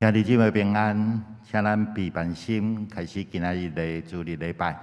兄弟姊妹平安，請咱閉班心，開始今仔日的主日禮拜。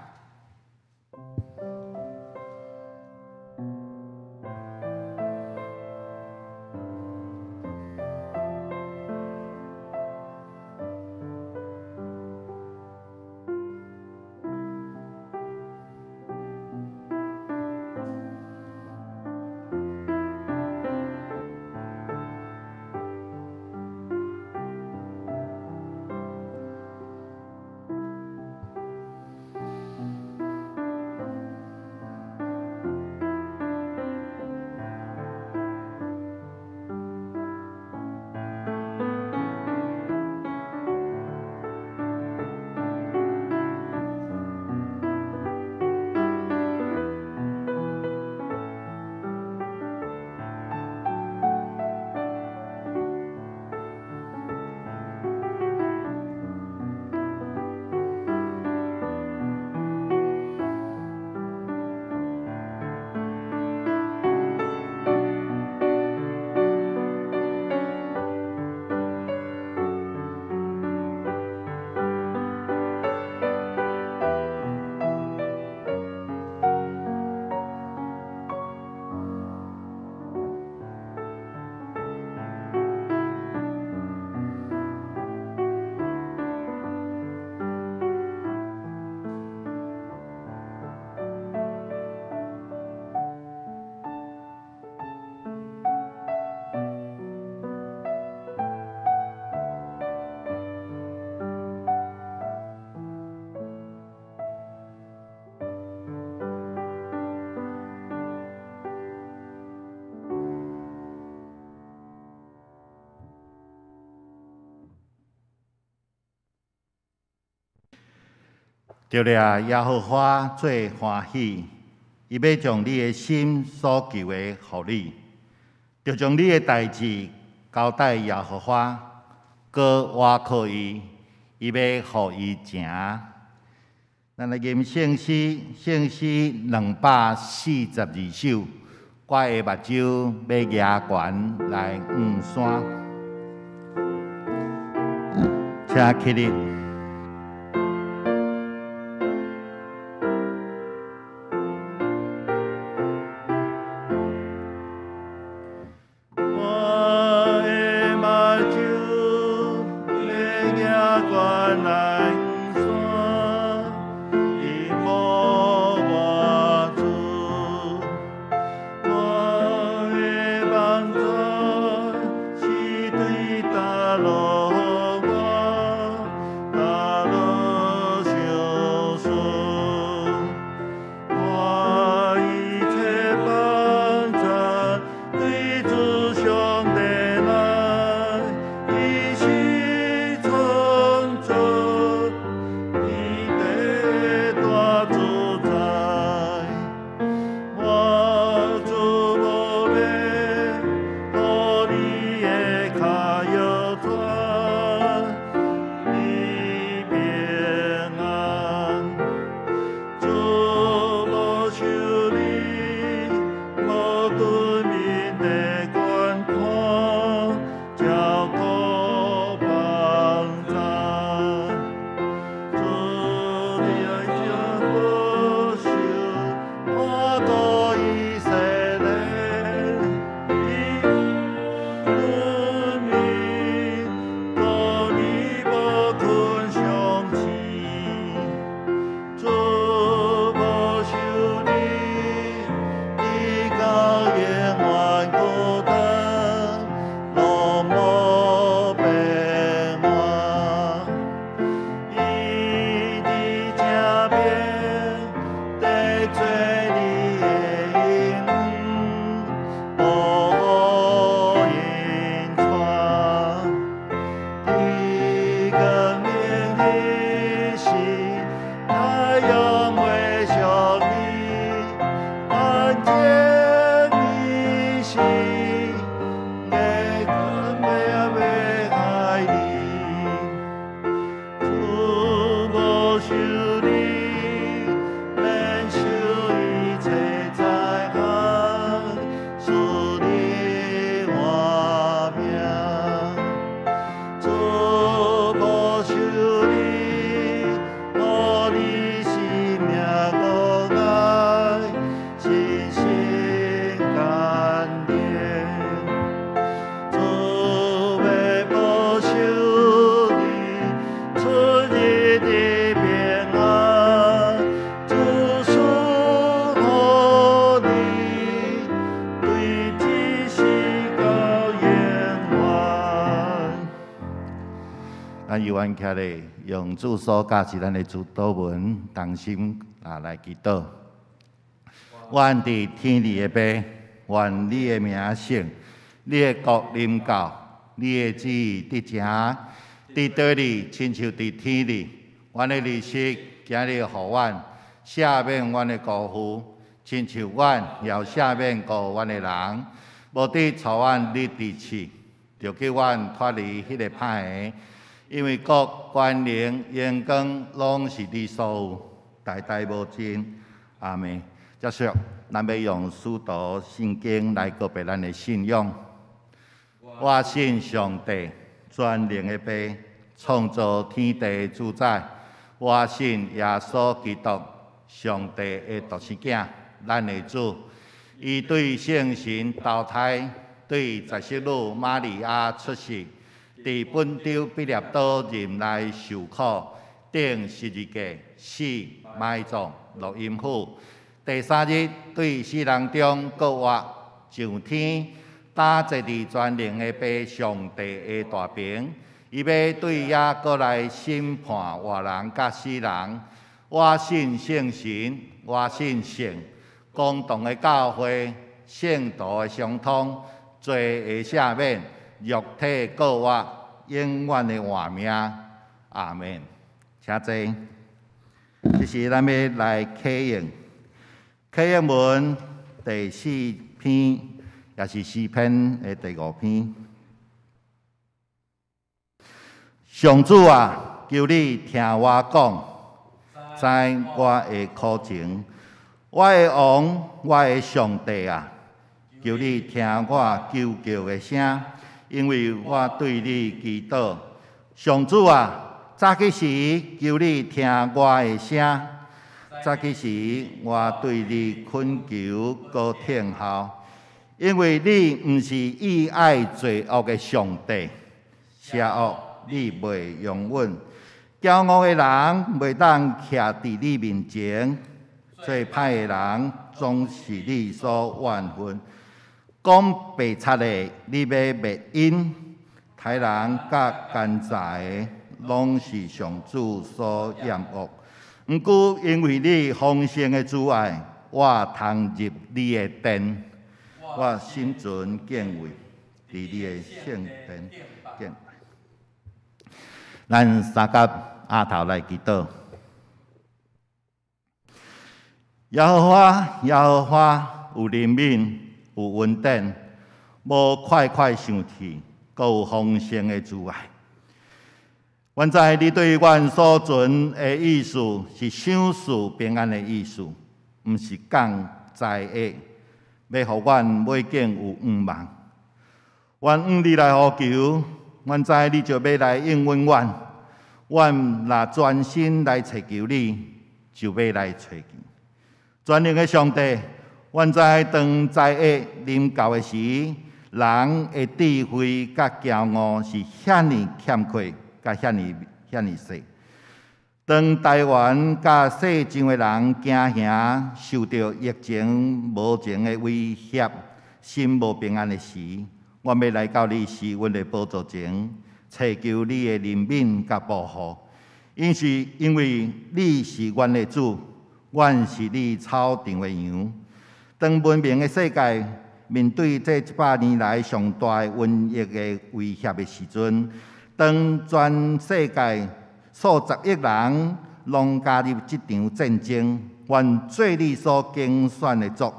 著掠耶和華做歡喜，伊欲將你的心所求的予你，著將你的代誌交代耶和華，閣倚靠伊，伊欲予伊成。咱來吟聖詩，聖詩242首，我的目睭欲舉懸來向山，請起立。阮徛咧用主所教示咱的主禱文，同心啊來祈禱。阮佇天裡的父，願你的名聖，你的國臨到，你的旨意得成，佇地裡親像佇天裡。阮的日食今日予阮，赦免阮的辜負，親像阮也赦免辜負阮的人。無得帶阮入佇試，著救阮脫離彼个歹的。因為國、權能、榮光，攏是你所有，代代無盡。阿們。接續，咱欲用使徒信經來告白咱的信仰。我信上帝，全能的父，創造天地的主宰。我信耶穌基督，上帝的獨生囝，咱的主。伊對聖神投胎，對十色女瑪利亞出世，佇本丟彼拉多任內受苦，釘十字架，死，埋葬，落陰府。第三日對死人中復活，上天，擔坐佇全能的父上帝的大爿。伊欲對遐閣來審判活人佮死人。我信聖神，我信聖公同的教會，聖徒的相通，罪的赦免，肉體復活，永遠的活命。阿們。請坐。這時咱欲來啟應，啟應文第四篇，也是詩篇的第五篇。上主啊，求你聽我講，知我的苦情。我的王，我的上帝啊，求你聽我求告的聲，因為我對你祈禱。上主啊，早起時求你聽我的聲，早起時我對你懇求，閣聽候，因為你毋是意愛罪惡的上帝，邪惡你袂容忍，驕傲的人袂當徛佇你面前，做歹的人總是你所怨恨。講白賊的，你欲滅𪜶；刣人佮奸詐的，攏是上主所厭惡。毋過因為你豐盛的慈愛，我通入你的殿，我心存敬畏，佇你的聖殿敬拜。咱三佮阿頭來祈禱。耶和華，耶和華有憐憫，有恩典，無快快生氣，閣有豐盛的慈愛。阮知你對阮所存的意思是賞賜平安的意思，毋是降災厄，欲予阮尾景有向望。阮向你來呼求，阮知你就欲來應允阮。阮若專心來揣求你，就欲來揣見。全能的上帝，阮知當災厄臨到的時，人的智慧佮驕傲是遐爾欠缺，佮遐爾遐爾細。當台灣佮世上的人驚嚇，受著疫情無情的威脅，心無平安的時，阮欲來到你施恩的寶座前，揣求你的憐憫佮保護。因是因為你是阮的主，阮是你草場的羊。當文明的世界面對這100年來上大的瘟疫的威脅的時陣，當全世界數十億人攏加入這場戰爭，願做你所揀選的族，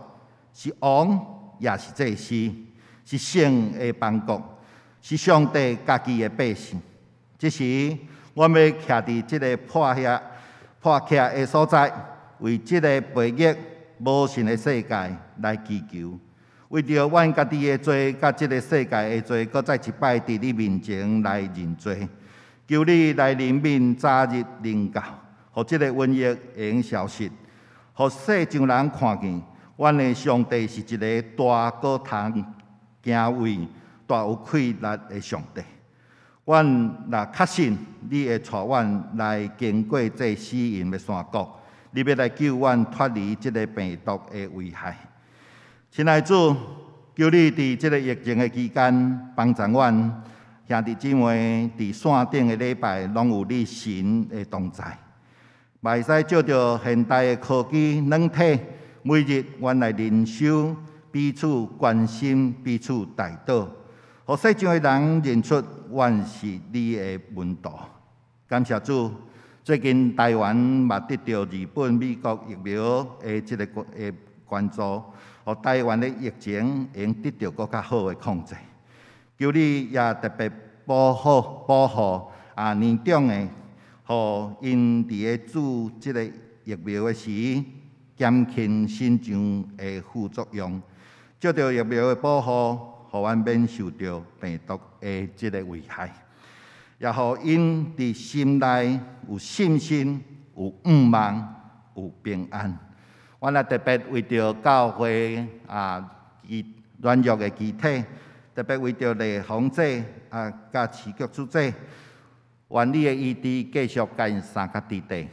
是王也是祭司，是聖的邦國，是上帝家己的百姓。這時，阮欲徛佇這个破遐破徛的所在，為這个悖逆無信的世界來祈求，為著阮家己的罪，佮這个世界的罪，閣再一擺佇你面前來認罪，求你來憐憫，早日臨到，予這个瘟疫會用消失，予世上人看見，阮的上帝是一个大閣通敬畏、大有氣力的上帝。阮若確信你會帶阮來經過這死蔭的山谷，你欲來救阮脫離這个病毒的危害。親愛主，求你佇這个疫情的期間幫助阮，兄弟姊妹佇線頂的禮拜，攏有你神的同在。嘛會使藉著現代的科技軟體，每日阮來靈修，彼此關心，彼此代禱，予世上的人認出阮是你的門徒。感謝主，最近台灣嘛得著日本、美國疫苗的這个的援助，予台灣的疫情會用得著閣較好的控制。求你也特別保護保護啊年長的，予𪜶佇咧注這个疫苗的時，減輕身上的副作用。藉著疫苗的保護，予阮免受著病毒的這个危害，也予𪜶佇心內有信心、有盼望、有平安。阮也特別為著教會啊，軟弱的肢體，特別為著麗紅姐啊，佮慈菊主姐，願你的醫治繼續共𪜶相佮佇底，予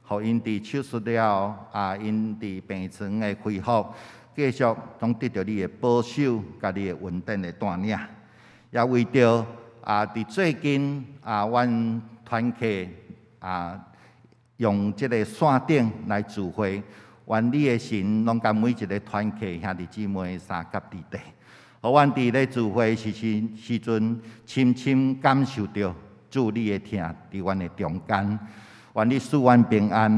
𪜶佇手術了後啊，𪜶佇病床的恢復，繼續攏得著你的保守，佮你的恩典的帶領。也為著啊，佇最近啊，阮團契啊，用這個線頂來聚會，願你的神攏佮每一个團契兄弟姊妹相佮佇底，予阮佇咧聚會時時時陣，深深感受著主你的疼佇阮的中間，願你賜阮平安，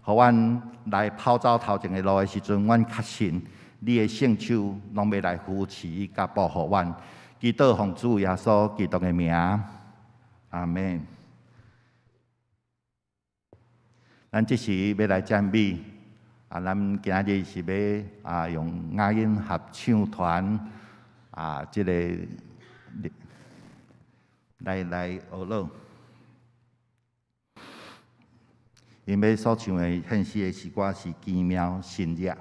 予阮來跑走頭前的路的時陣，阮確信你的聖手攏欲來扶持佮保護阮。祈禱奉主耶穌基督的名，阿們。咱這時欲來讚美，啊，咱今日是欲啊用雅音合唱團啊，這个來來學樂。𪜶欲所唱的獻詩的詩歌是《奇妙神蹟》。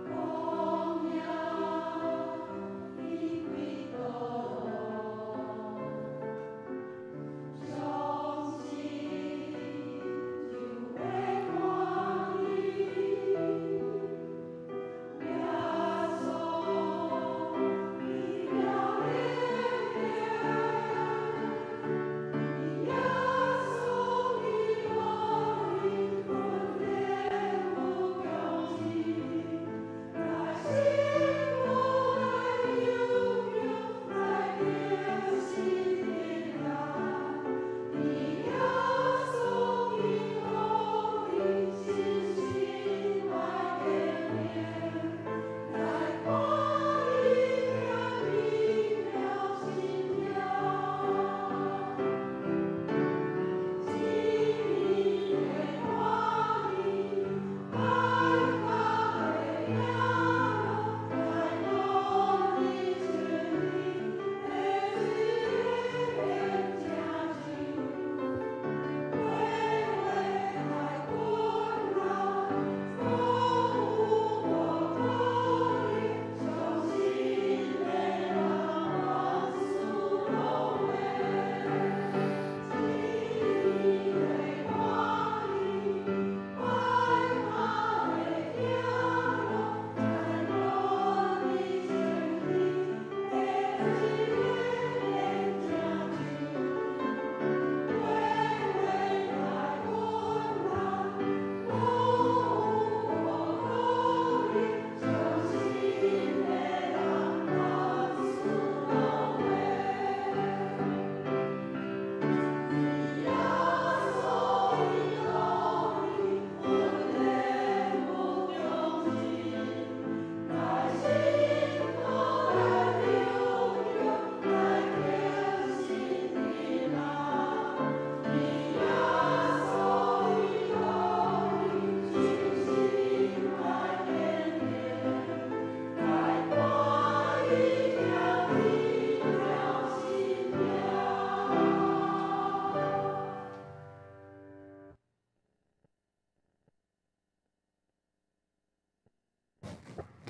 光耀，你歸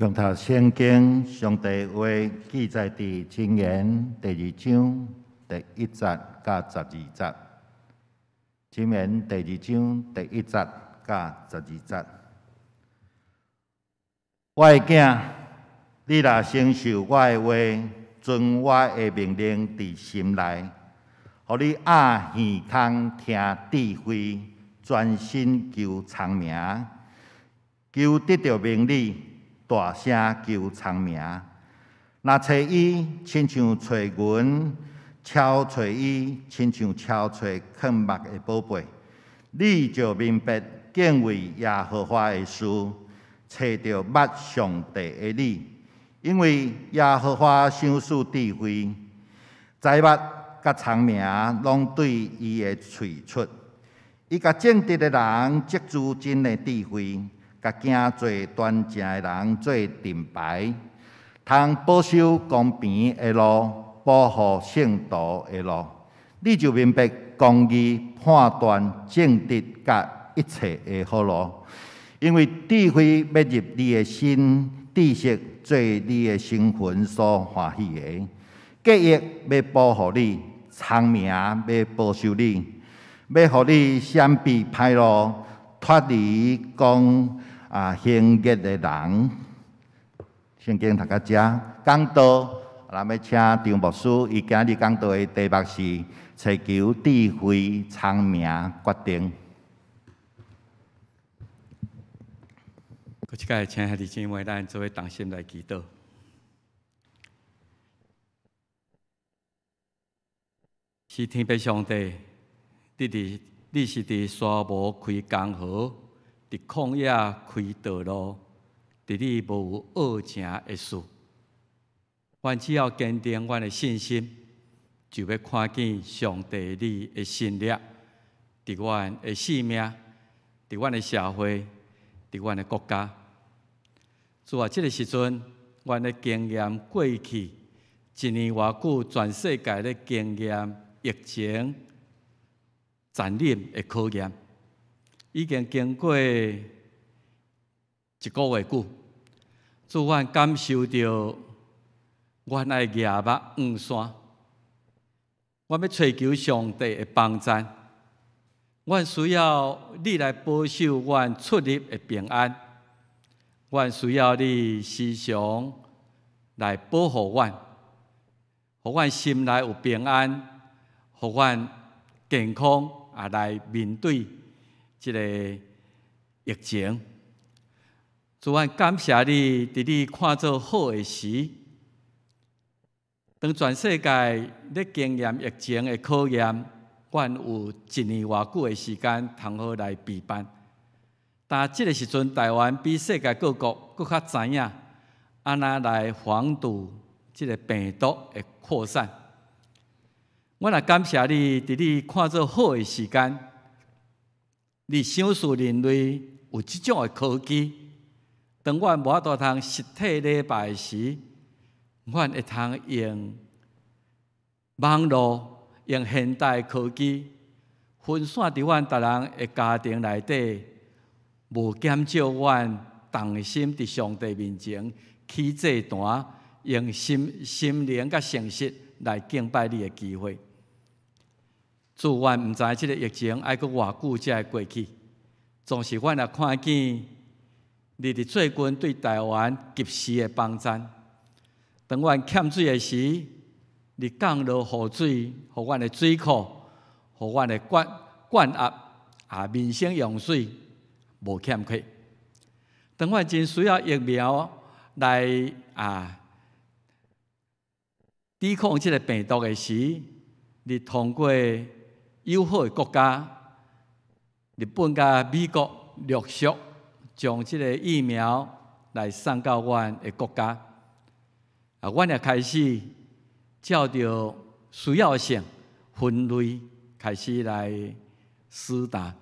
共讀聖經，上帝話記載佇箴言第二章第一節佮十二節。箴言第二章第一節佮十二節。我的囝，你若承受我的話，存我的命令佇心內，予你掩耳孔聽智慧，專心求聰明，求得著明理，大聲求聰明。若揣伊，親像揣銀；巧揣伊，親像巧揣礦物的寶貝。你就明白敬畏耶和華的事，揣著捌上帝的理。因為耶和華賞賜智慧、財物佮聰明，攏對伊的喙出。伊共正直的人積聚真的智慧，共行做端正的人做盾牌，通保守公平的路，保護聖徒的路。你就明白公義、判斷正直佮一切的好路。因為智慧欲入你的心，知識做你的靈魂所歡喜的。計憶欲保護你，聰明欲保守你，欲予你閃避歹路，脫離講行惡的人。聖經讀到遮，講道，咱欲請張牧師，伊今日講道的題目是尋求智慧、聰明決定。閣一擺請兄弟姊妹，咱做伙同心來祈禱。是天父上帝，你是佇沙漠開江河，佇曠野開道路，佇你無有惡成的事。阮只要堅定阮的信心，就欲看見上帝你的神蹟，佇阮的性命，佇阮的社會，佇阮的國家。主啊，這个時陣，阮咧經驗過去一年偌久，全世界咧經驗疫情殘忍的考驗，已經經過一個月久，主，阮感受著阮愛舉目向山，阮欲揣求上帝的幫贊，阮需要你來保守阮出入的平安，阮需要你時常來保護阮，予阮心內有平安，予阮健康啊來面對這個疫情。主，阮感謝你，佇你看做好的時，當全世界咧經驗疫情的考驗，阮有一年偌久的時間通好來備辦。但這个時陣，台灣比世界各國閣較知影，按怎來防堵這个病毒的擴散。阮也感謝你，佇你看做好的時間，你賞賜人類有這種的科技。當阮無法度通實體禮拜時，阮會通用網路、用現代科技，分散佇阮逐人的家庭內底，無減少阮同心佇上帝面前起祭壇，用心心靈佮誠實來敬拜你的機會。主，阮毋知這个疫情愛閣偌久才會過去，總是阮也看見你佇最近對台灣及時的幫贊。當阮欠水的時，你降落雨水，予阮的水庫，予阮的灌灌壓啊，民生用水無欠缺。當阮真需要疫苗來抵抗這个病毒的時，你通過友好的國家，日本佮美國陸續將這个疫苗來送到阮的國家。阮也開始照著需要性分類開始來施打。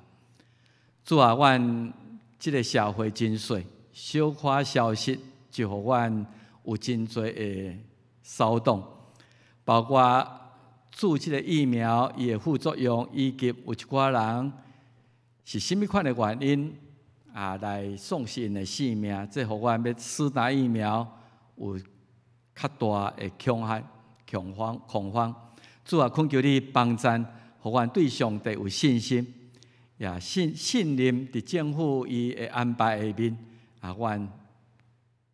主啊，阮這个社會真細，小可消息就予阮有真濟的騷動，包括注這个疫苗伊的副作用，以及有一寡人是啥物款的原因啊來喪失𪜶的性命，這予阮欲施打疫苗有較大的恐嚇、恐慌、恐慌。主啊，懇求你幫贊，予阮對上帝有信心，也信任佇政府伊的安排下面，啊，阮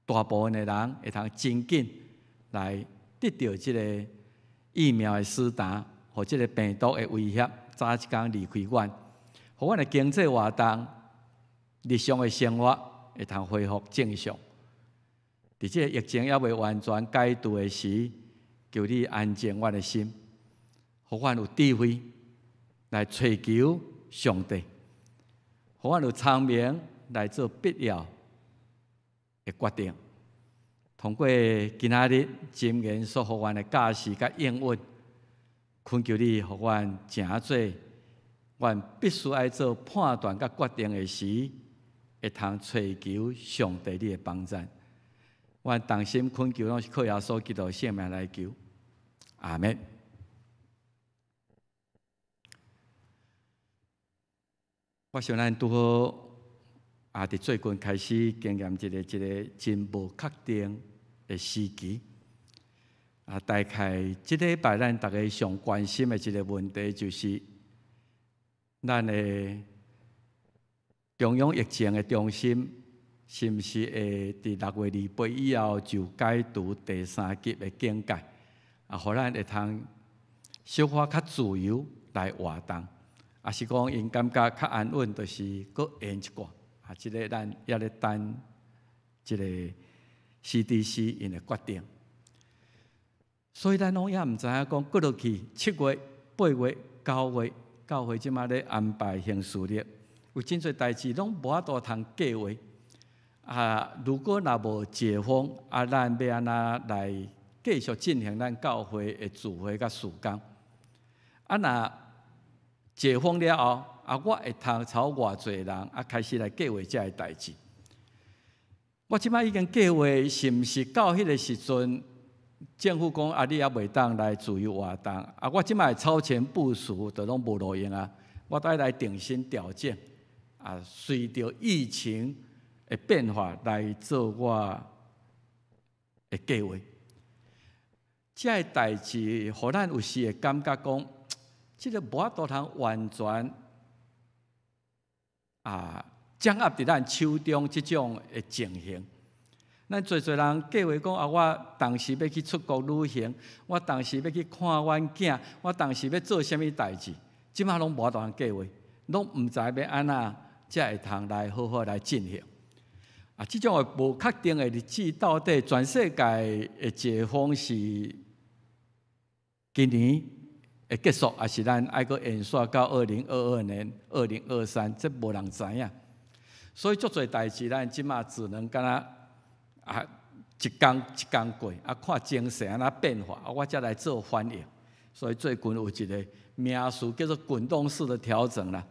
大部分的人會通真緊來得著這个疫苗的施打，予這个病毒的威脅早一工離開阮，予阮的經濟活動、日常的生活會通恢復正常。佇這個疫情猶未完全解除的時，求你安靜阮的心，予阮有智慧來揣求上帝，予阮有聰明來做必要的決定。通過今仔日箴言所予阮的教示佮應允，懇求你予阮成做，阮必須愛做判斷佮決定的時，會通揣求上帝你的幫贊。阮同心懇求，攏是靠耶穌基督聖名來求，阿們。我想咱拄好也佇最近開始經驗一個真無確定的時期。啊，大概這禮拜咱逐家上關心的一個問題，就是咱的中央疫情的中心，是毋是會佇6月28以後就解除第三級的警戒？啊，予咱會通小可較自由來活動，抑是講𪜶感覺較安穩，就是閣延一寡。啊，這个咱猶咧等這个 CDC 𪜶的決定。所以咱攏猶毋知影講，過落去7月、8月、9月，教會這馬咧安排行事曆，有真濟代誌攏無法度通計劃。啊，如果若無解封，啊，咱欲按怎來繼續進行咱教會的聚會佮事工？啊，若解封了後，啊，我會通操偌濟人啊，開始來計劃這个代誌。我這馬已經計劃，是毋是到彼个時陣，政府講啊，你猶袂當來自由活動？啊，我這馬超前部署，就攏無路用啊！我愛來重新調整，啊，隨著疫情的變化來做我的計劃。這个代誌，予咱有時會感覺講，這个無法度通完全啊掌握佇咱手中這種的情形。咱濟濟人計劃講啊，我當時欲去出國旅行，我當時欲去看阮囝，我當時欲做啥物代誌，這馬攏無法度通計劃，攏毋知欲按怎才會通來好好來進行。啊，這種的無確定的日子，到底全世界的解封是今年會結束，抑是咱愛閣延續到2022年、2023，這無人知影。所以足濟代誌，咱這馬只能敢若啊，一工一工過，啊，看情勢按怎變化，啊，我才來做反應。所以最近有一个名詞叫做滾動式的調整啦，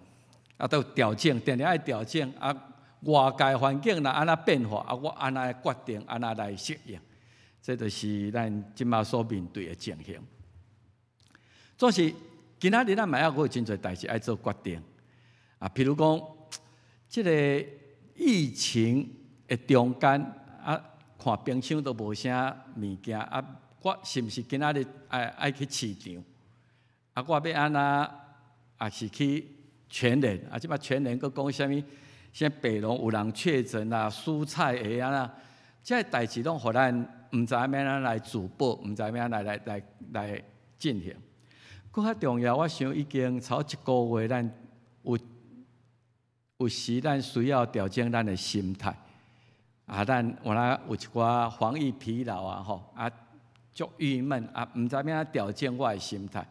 啊，都調整，定定愛調整啊。外界環境若按怎變化，啊，我按怎決定，按怎來適應，這就是咱這馬所面對的情形。總是今仔日咱嘛猶閣有真濟代誌愛做決定啊，譬如講，這个疫情的中間啊，看冰箱都無啥物件啊，我是毋是今仔日愛去市場？啊，我欲按怎？抑是去全聯？啊，這馬全聯閣講啥物？啥北農有人確診啊，蔬菜會按怎？這个代誌攏予咱毋知欲按怎來自保，毋知欲按怎來進行。閣較重要，我想已經超一個月，咱有時咱需要調整咱的心態。啊，咱有哪有一寡防疫疲勞啊，吼啊，足鬱悶啊，毋知欲按怎調整我的心態。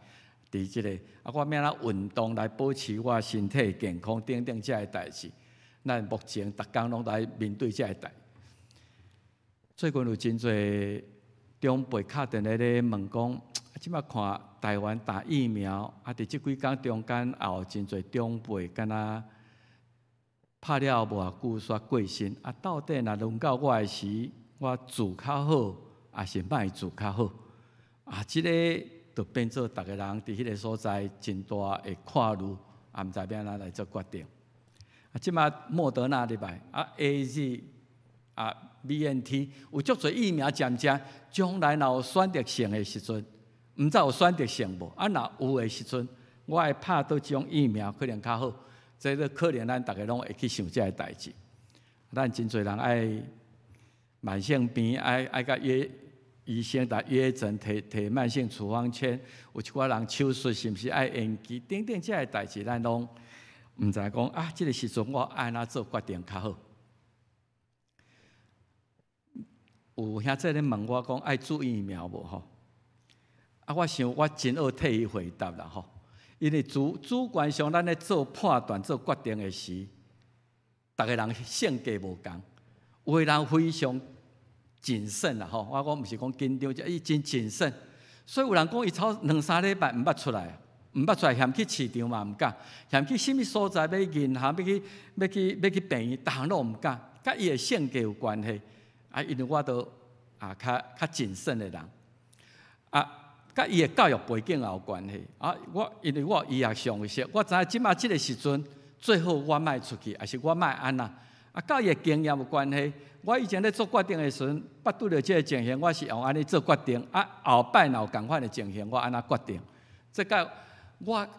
佇這個啊，我欲按怎運動來保持我身體健康等等這个代誌，咱目前逐工攏來面對這个代。最近有真濟長輩敲電話咧問講，這馬看台灣打疫苗，啊，佇這幾工中間也有真濟長輩敢若拍了無偌久煞過身，啊，到底若輪到我的時，我住較好，抑是莫住較好？啊，這個就變做逐个人佇彼个所在真大的看慮，也毋知欲按怎來做決定。啊，這馬莫德納入來，啊 AZ 啊 BNT 有足濟疫苗漸漸，將來若有選擇性的時陣，毋知有選擇性無？啊，若有的時陣，我愛拍佗一種疫苗可能較好。這個可能咱逐家攏會去想這个代誌。咱真濟人愛慢性病，愛佮約醫生來約診，提提慢性處方箋，有一寡人手術是毋是愛延期？等等這个代誌，咱攏毋知講啊，這個時陣我按怎做決定較好？有兄弟咧問我講愛注疫苗無吼？啊，我想我真愛替伊回答啦吼，因為主觀上咱咧做判斷、做決定的時，逐个人性格無仝，有的人非常謹慎啦吼。我講毋是講緊張，伊真謹慎，所以有人講伊頭兩三禮拜毋捌出來。毋捌出來，嫌去市場嘛毋敢，嫌去啥物所在欲銀行，欲去病院，逐項攏毋敢，佮伊的性格有關係。啊，因為我都啊較謹慎的人，啊，佮伊的教育背景也有關係。啊，我因為我有醫學常識，我知影這馬這個時陣最好我莫出去，抑是我莫按怎。啊，佮伊的經驗有關係。我以前咧做決定的時陣，捌拄著這个情形，我是用按呢做決定。啊，後擺若有仝款的情形，我按怎決定？這佮我啊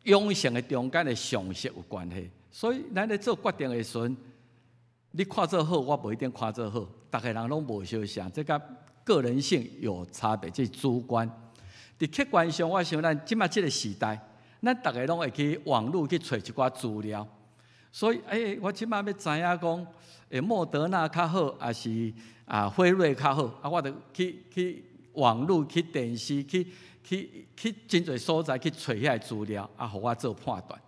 養成的中間的常識有關係。所以咱咧做決定的時陣，你看做好，我無一定看做好。逐个人攏無相像，這佮個人性有差別，這是主觀。佇客觀上，我想咱這馬這个時代，咱逐个攏會去網路去揣一寡資料。所以，欸，我這馬欲知影講，欸，莫德納較好，抑是啊輝瑞較好？啊，我就去網路、去電視、去真濟所在去揣遐个資料，啊，予我做判斷。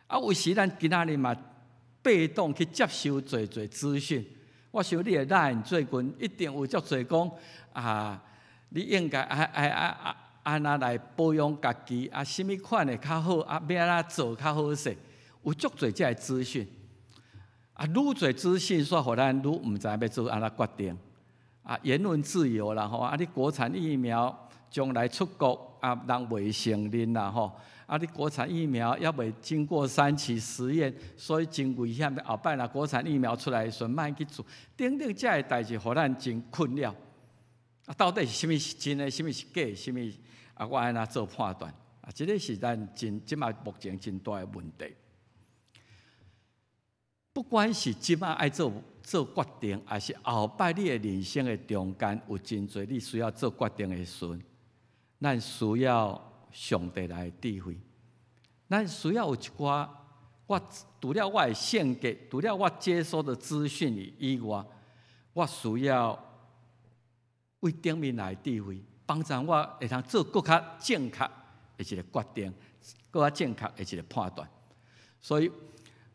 啊，有時咱今仔日嘛被動去接收濟濟資訊。我想你的 LINE 最近一定有足濟講啊，你應該愛按怎來保養家己啊？啥物款的較好啊？欲按怎做較好勢？有足濟這个資訊，啊，愈濟資訊，煞予咱愈毋知欲做按怎決定。啊，言論自由啦吼，啊，你國產疫苗將來出國啊，人袂承認啦吼。啊，你國產疫苗猶未經過三期實驗，所以真危險。後擺若國產疫苗出來的時陣，莫去做。等等，這个代誌予咱真困擾。啊，到底是啥物是真的，啥物是假的，啥物啊？我按怎做判斷？啊，這个是咱真這馬目前真大的問題。不管是這馬愛做決定，抑是後擺你的人生的中間有真濟你需要做決定的時陣，咱需要上帝來的智慧。咱需要有一寡，我除了我的性格，除了我接收的資訊以外，我需要對頂面來的智慧，幫助我會通做閣較正確的一个決定，閣較正確的一个判斷。所以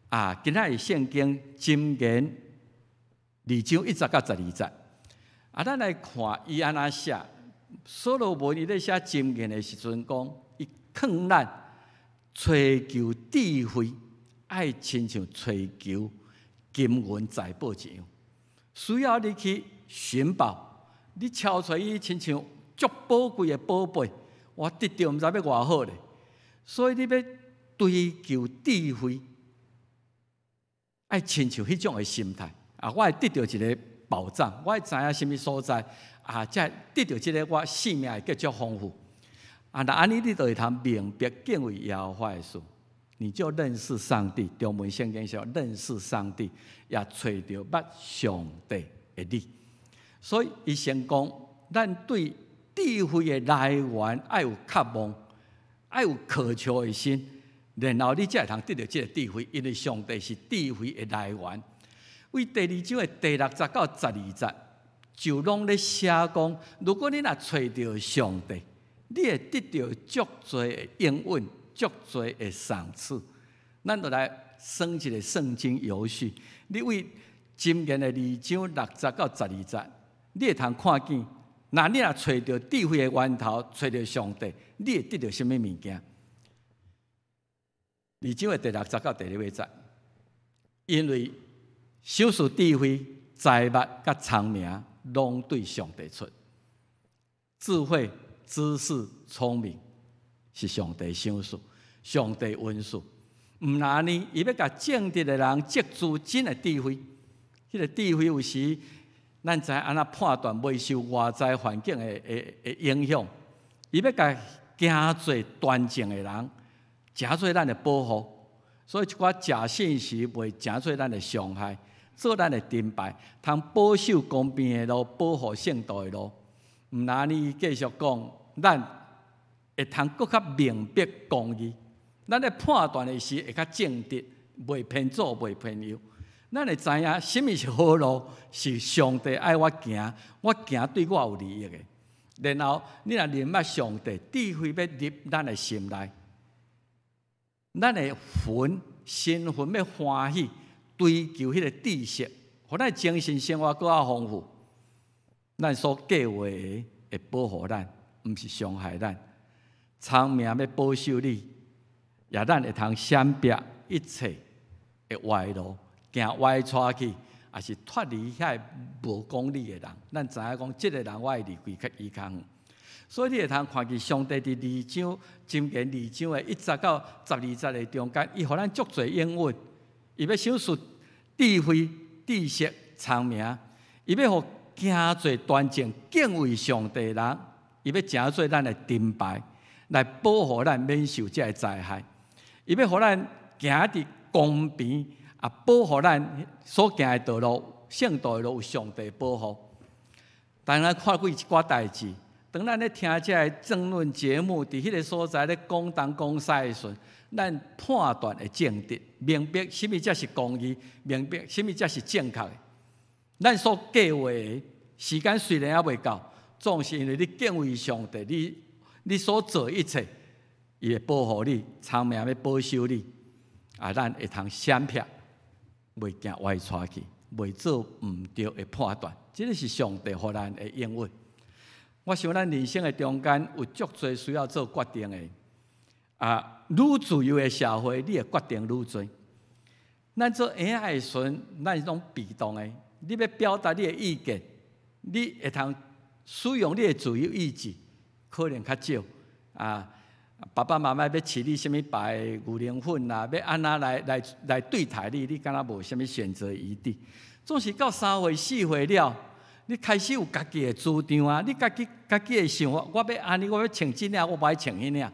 啊，今仔日聖經箴言二章一節到十二節，啊，咱來看伊按怎寫。所羅門伊咧寫箴言的時陣，講伊勸咱追求智慧，愛親像追求金銀財寶一樣，需要你去尋寶，你敲揣伊親像足寶貴的寶貝，我得著毋知欲偌好咧。所以你欲追求智慧，愛親像彼種的心態啊！我會得著一个寶藏，我會知影啥物所在啊！才得著這个，我性命會更豐富啊！若按呢，你就會通明白敬畏耶和華的事，你就認識上帝。中文聖經說認識上帝，也揣著捌上帝的理。所以伊先講，咱對智慧的來源愛有渴望，愛有渴求的心。然後你才會通得著這个智慧，因為上帝是智慧的來源。對第二章的第六節到十二節，就攏咧寫講，如果你若揣著上帝，你會得著足濟的應允，足濟的賞賜。咱就來算一个聖經遊戲。你對箴言的二章六節到十二節，你會通看見，若你若揣著智慧的源頭，揣著上帝，你會得著啥物物件？二章的第六節到第六節，因為賞賜智慧、財物佮聰明，攏對上帝出。智慧、知識、聰明，是上帝賞賜，上帝恩賜。毋但按呢，伊欲共正直的人積聚真的智慧。彼個智慧有時咱知按怎判斷，袂受外在環境的影響。伊欲共行做端正的人，成做咱的保護。所以一寡假信息袂成做咱的傷害，做咱的盾牌，通保守公平的路，保護聖徒的路。毋但按呢，伊繼續講，咱會通閣較明白公義。咱咧判斷的時會較正直，袂偏左，袂偏右。咱會知影啥物是好路，是上帝愛我行，我行對我有利益的。然後你若認捌上帝，智慧欲入咱的心內，咱的魂、心魂欲歡喜，追求彼個知識，予咱精神生活閣較豐富。咱所計劃的會保護咱，毋是傷害咱。聰明欲保守你，也咱會通閃避一切的歪路，行歪帶去，抑是脫離遐無講理的人。咱知影講，這个人我會離開伊較遠。所以你會通看見上帝佇二章，箴言二章的1節到12節的中間，伊予咱足濟應允，伊欲賞賜智慧、知識、聰明，伊欲予行做端正、敬畏上帝的人，伊欲成做咱的盾牌，來保護咱免受這个災害。伊欲予咱行佇公平，啊，保護咱所行的道路、聖道的路有上帝保護。當咱看過一寡代誌，當咱咧聽這个爭論節目，佇彼个所在咧講東講西的時陣，咱判斷會正直，明白啥物才是公義，明白啥物才是正確的。咱所計劃的時間雖然猶未到，總是因為你敬畏上帝，你所做一切，伊會保護你，聰明欲保守你，啊，咱會通閃避，袂行歪帶去，袂做毋對的判斷。這个是上帝予咱的應允。我想咱人生的中間有足濟需要做決定的，啊，愈自由的社會，你會決定愈濟。咱做嬰仔的時陣，咱是攏被動的。你欲表達你的意見，你會通使用你的自由意志，可能較少。啊，爸爸媽媽欲飼你啥物牌牛奶粉啊，欲按怎來對待你，你敢若無啥物選擇餘地。總是到3歲4歲了，你開始有家己的主張啊！你家己會想，我欲按呢，我欲穿這領，我無愛穿彼領。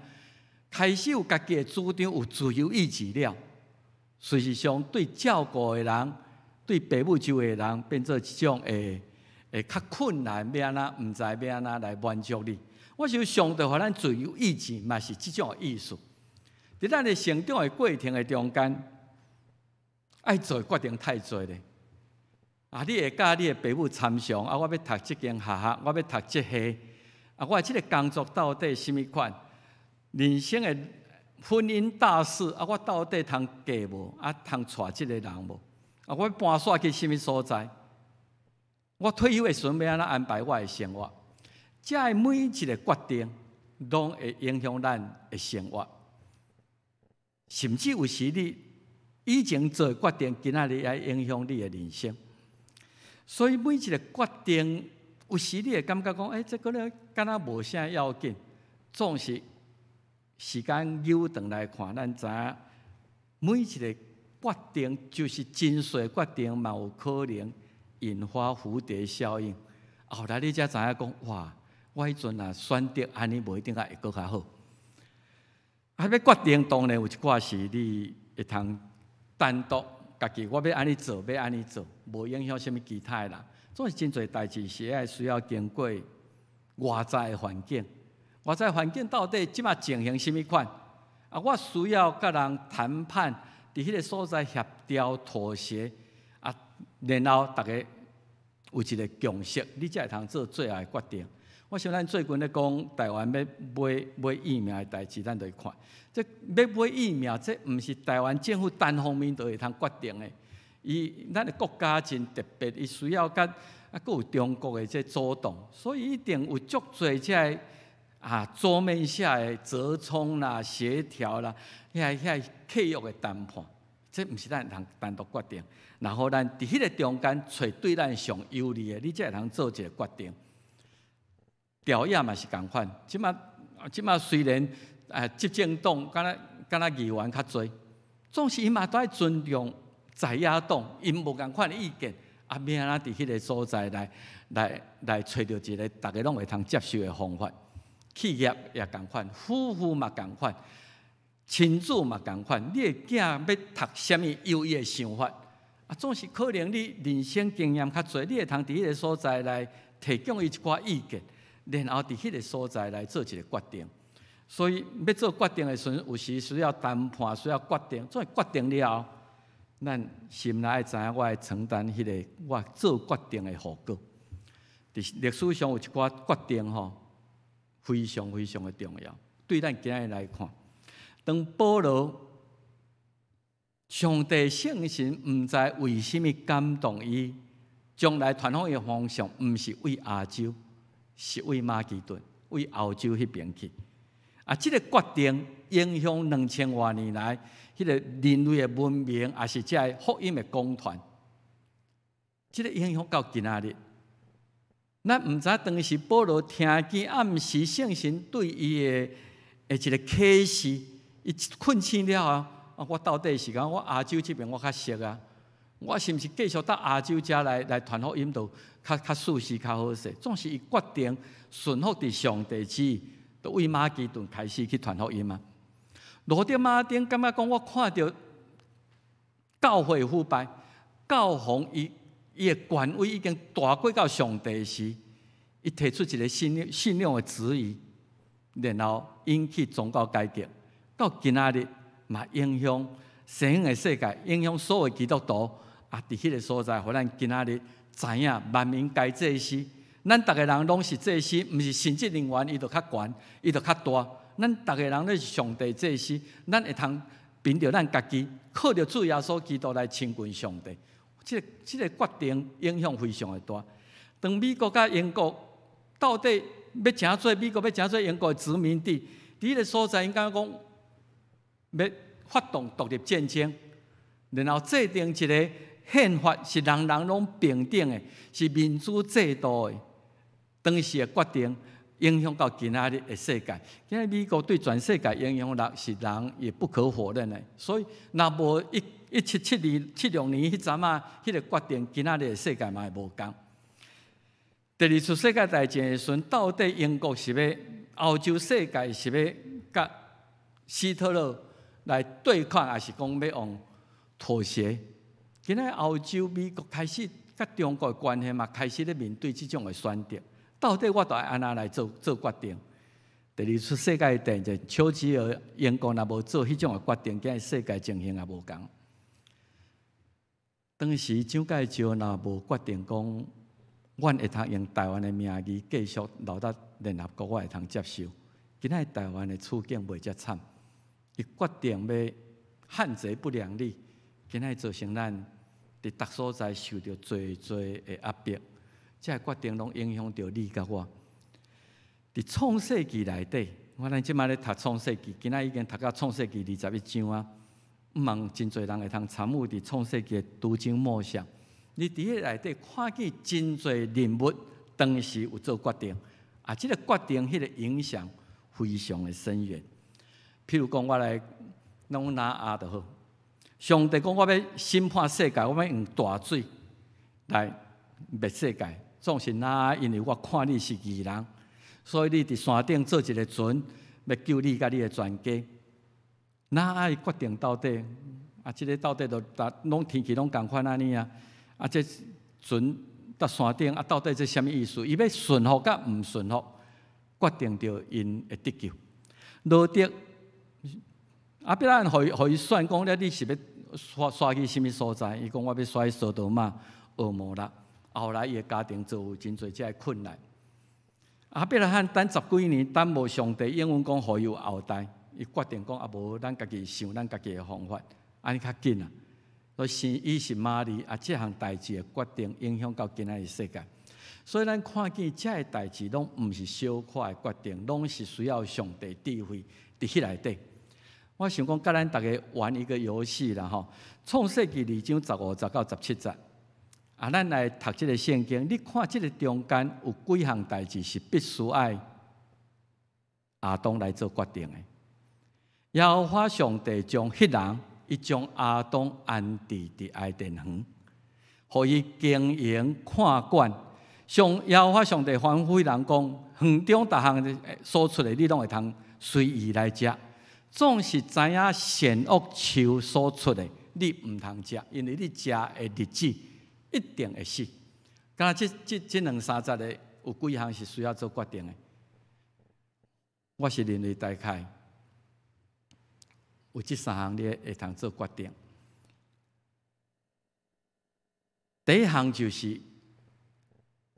開始有家己的主張，有自由意志了。事實上，對照顧的人，對爸母周圍的人，變做一種會較困難，欲按怎毋知欲按怎來滿足你。我想上帝予咱自由意志，嘛是這種的意思。佇咱的成長的過程的中間，愛做的決定太濟咧。啊！你會佮你的爸母參詳啊！我欲讀這間學校，我欲讀這系啊！我這个工作到底啥物款？人生的婚姻大事啊！我到底通嫁無？啊，通娶這个人無？啊，我搬徙去啥物所在？我退休的時陣欲按怎安排我的生活？這个每一个決定，攏會影響咱的生活，甚至有時你以前做的決定，今仔日也影響你的人生。所以每一个決定，有時你會感覺講，欸，這個咧敢若無啥要緊，總是時間扭轉來看，咱知影每一个決定就是真細決定，嘛有可能引發蝴蝶效應。後來你才知影講，哇！我彼陣若選擇按呢，無一定會閣較好。啊，欲決定當然有一寡是你會通單獨家己，我欲按呢做，欲按呢做，無影響啥物其他的人。總是真濟代誌是愛需要經過外在的環境，外在環境到底這馬情形啥物款？啊，我需要佮人談判，佇彼个所在協調妥協，啊，然後逐家有一个共識，你才會通做最後的決定。我想咱最近咧講台灣欲買疫苗的代誌，咱就會看，這欲買疫苗，這毋是台灣政府單方面就會通決定的。伊咱的國家真特別，伊需要佮啊，閣有中國的這阻擋，所以一定有足濟這个啊桌面下的折衝啦、協調啦，遐契約的談判，這毋是咱通單獨決定。然後咱佇彼个中間揣對咱上有利的，你才會通做一个決定。朝野嘛是仝款，這馬雖然執政黨敢若議員較濟，總是伊嘛都愛尊重在野黨，𪜶無仝款的意見，啊，欲按怎佇彼个所在來揣著一个逐家攏會通接受的方法。企業也仝款，夫婦嘛仝款，親子嘛仝款。你的囝欲讀啥物，有伊的想法。啊，總是可能你人生經驗較濟，你會通佇彼个所在來提供伊一寡意見，然後佇彼个所在來做一个決定。所以欲做決定的時陣，有時需要談判，需要決定。做決定了後，咱心內愛知影，我愛承擔彼个我做決定的後果。佇歷史上有一寡決定吼，非常非常的重要。對咱今日來看，當保羅上帝聖神毋知為啥物感動伊，將來傳福音的方向毋是為亞洲，是為馬其頓、為歐洲彼邊去。啊，這个決定影響2000外年來，彼个人類的文明，也是這个福音的廣傳。這个影響到今仔日。咱毋知當時保羅聽見暗時聖神對伊的一个啟示，伊睏醒了後，啊，我到底是講我亞洲這邊我較熟啊，我是毋是繼續到亞洲遮來傳福音，就較舒適較好勢？總是伊決定順服佇上帝旨意，就為馬其頓開始去傳福音啊。羅德馬丁感覺講，我看著教會腐敗，教皇伊的權威已經大過到上帝時，伊提出一个信仰的質疑，然後引起宗教改革，到今仔日嘛影響西方的世界，影響所有基督徒啊！佇彼个所在，予咱今仔日知影萬民皆祭司，咱逐个人攏是祭司，毋是神職人員，伊就較懸，伊就較大。咱逐个人攏是上帝祭司，咱會通憑著咱家己，靠著主耶穌基督來親近上帝。這个決定影響非常的大。當美國佮英國到底欲成做美國，欲成做英國的殖民地，佇彼个所在，𪜶感覺講欲發動獨立戰爭，然後制定一个憲法是人人攏平等的，是民主制度的。當時的決定影響到今仔日的世界。今仔美國對全世界影響力是人也不可否認的。所以，若無一七七二七六年彼陣仔，彼个決定，今仔日的世界嘛會無仝。第二次世界大戰的時陣，到底英國是欲歐洲世界是欲佮希特勒來對抗，抑是講欲用妥協？今仔歐洲、美國開始佮中國的關係嘛，開始咧面對這種的選擇。到底我著愛按怎來做決定？第二次世界大戰，丘吉爾英國若無做彼種的決定，今仔世界情形也無仝。當時蔣介石若無決定講，阮會通用台灣的名義繼續留佇聯合國，我會通接受。今仔台灣的處境袂遮慘，伊決定欲漢賊不兩立，今仔造成咱佇逐所在受著濟濟的壓迫。這个決定攏影響著你佮我。佇創世記內底，我咱這擺咧讀創世記，今仔已經讀到創世記21章啊。毋茫真濟人會通參與佇創世記的讀經默想。你佇彼內底看見真濟人物當時有做決定，啊，這个決定彼个影響非常的深遠。譬如講，我來攏拿亞就好。上帝講我欲審判世界，我欲用大水來滅世界。總是拿亞，因為我看你是義人，所以你佇山頂做一个船，欲救你佮你的全家。拿亞伊決定到底，啊，這个到底就逐攏天氣攏仝款按呢啊？啊，這船佇山頂啊，到底這啥物意思？伊欲順服佮毋順服，決定著𪜶會得救。羅得亞伯拉罕予伊選講咧，你是欲徙去啥物所在？伊講我欲徙去所多瑪、蛾摩拉。後來伊的家庭遭遇真濟這个困難。亞伯拉罕等十幾年，等無上帝應允講予伊有後代，伊決定講啊無，咱家己想咱家己的方法，按呢較緊啊。所以生以實瑪利啊，這項代誌的決定影響到今仔日世界。所以咱看見這个代誌攏毋是小可的決定，攏是需要上帝智慧佇彼內底。我想講，佮咱逐家玩一個遊戲啦吼。創世記2章15節到17節，啊，咱來讀這个聖經。你看這个中間有幾項代誌是必須愛亞當來做決定的。耶和華上帝將彼人伊將亞當安置佇伊甸園，予伊經營看管。上耶和華上帝吩咐人講：園中逐項所出的，你攏會通隨意來食。總是知影善惡樹所出的，你毋通食，因為你食的日子一定會死。敢若這兩三節的有幾項是需要做決定的？我是認為大概有這三項你會通做決定。第一項就是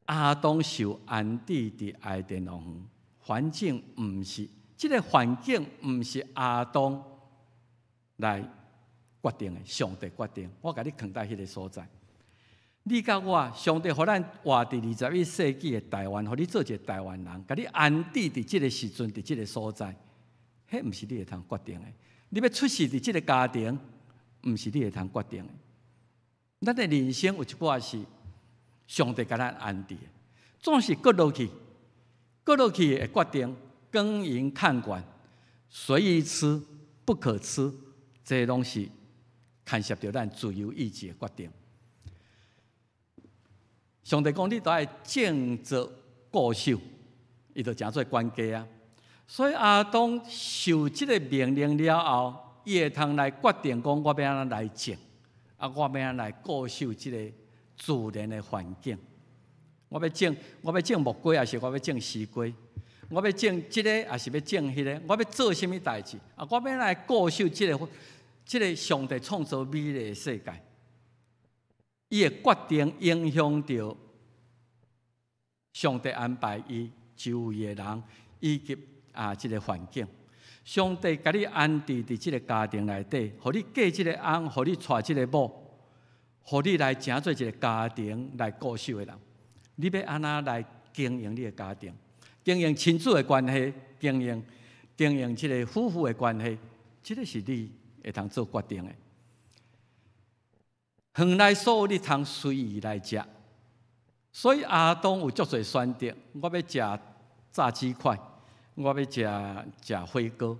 亞當受安置佇伊甸園，環境毋是這個環境，毋是亞當來決定的，上帝決定。我共你囥佇彼个所在。你佮我，上帝予咱活佇21世紀的台灣，予你做一個台灣人，共你安置佇這个時陣，佇這个所在，彼毋是你會通決定的。你欲出世佇這个家庭，毋是你會通決定的。咱的人生有一寡是上帝共咱安置的，總是閣落去，閣落去會決定耕耘看管，隨意吃不可吃，這攏是牽涉著咱自由意志的決定。上帝講，你都愛種作顧守，伊就成做管家啊。所以亞當受這个命令了後，伊會通來決定講，我欲按怎來種，啊，我欲按怎來顧守這个自然的環境。我欲種木瓜，抑是我欲種西瓜？我欲種這个，抑是欲種彼个？我欲做啥物代誌？啊，我欲按怎來顧守這个上帝創造美麗的世界？伊的決定影響著上帝安排伊周圍的人，以及啊這个環境。上帝共你安置佇這个家庭內底，予你嫁這个翁，予你娶這个某，予你來成做一个家庭來顧守的人。你欲按怎來經營你的家庭？經營親子的關係，經營這个夫婦的關係，這个是你會通做決定的。園內所有你通隨意來食，所以亞當有足濟選擇。我欲食炸雞塊，我欲食火鍋，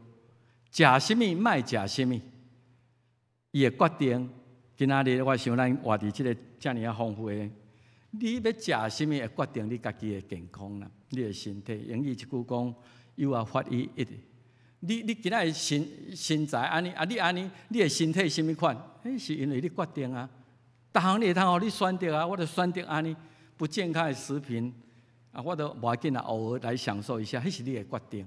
食啥物莫食啥物，伊會決定。今仔日我想咱活佇這个遮爾仔豐富的，你欲食啥物會決定你家己的健康啦，你的身體。英語一句講，You are what you eat。你今仔日身材按呢，啊你按呢，你的身體啥物款？彼是因為你決定啊。逐項你會通予你選擇啊，我就選擇按呢不健康的食品啊，我都無要緊啊，偶爾來享受一下，彼是你的決定。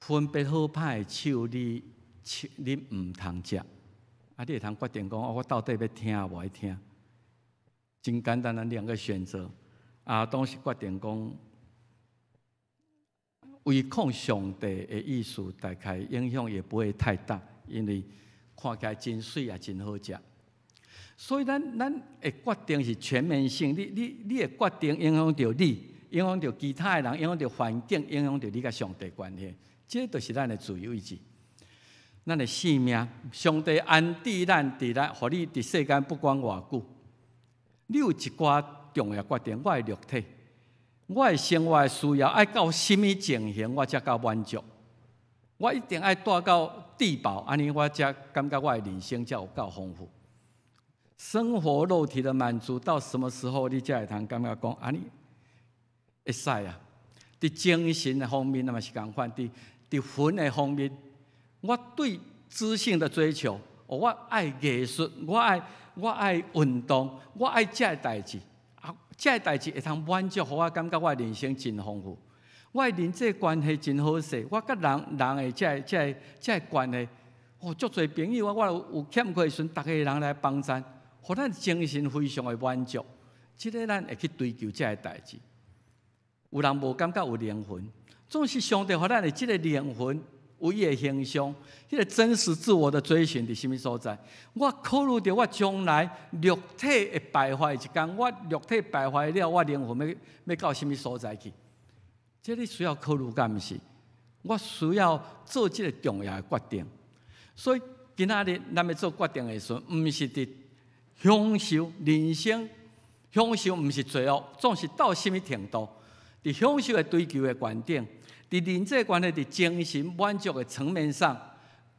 分別好歹的樹，你毋通食，啊，你會通決定講，我到底欲聽無愛聽？真簡單的兩個選擇。亞當是決定講，違抗上帝的意思，大概影響也不會太大，因為看起來真媠也真好食。所以咱的決定是全面性，你的決定影響著你，影響著其他的人，影響著環境，影響著你佮上帝關係。這就是咱的自由意志。咱的性命，上帝安置咱佇咱，予你佇世間不管偌久，你有一寡重要決定。我的肉體，我的生活的需要，愛到啥物情形，我才夠滿足。我一定愛帶到低保，按呢我才感覺我的人生才有夠豐富。生活肉體的滿足到什麼時候，你才會通感覺講按呢會使啊？佇精神的方面，嘛是仝款；佇魂的方面，我對知性的追求，我愛藝術，我愛運動，我愛這个代誌，啊，這個代誌會通滿足，予我感覺我的人生真豐富。我的人際關係真好勢，我佮人人的這个關係，哦，足濟朋友啊，我有欠缺的時陣，逐个人來幫贊，予咱精神非常的滿足。這个咱會去追求這个代誌。有人無感覺有靈魂，總是上帝予咱的這个靈魂有伊的形象，彼个真實自我的追尋佇啥物所在？我考慮著我將來肉體會敗壞一工，我肉體敗壞了，我靈魂欲到啥物所在去？這你需要考慮，敢毋是？我需要做這个重要的決定。所以今仔日咱欲做決定的時陣，毋是佇享受人生，享受毋是罪惡，總是到啥物程度？佇享受的追求的觀點，佇人際關係、佇精神滿足的層面上，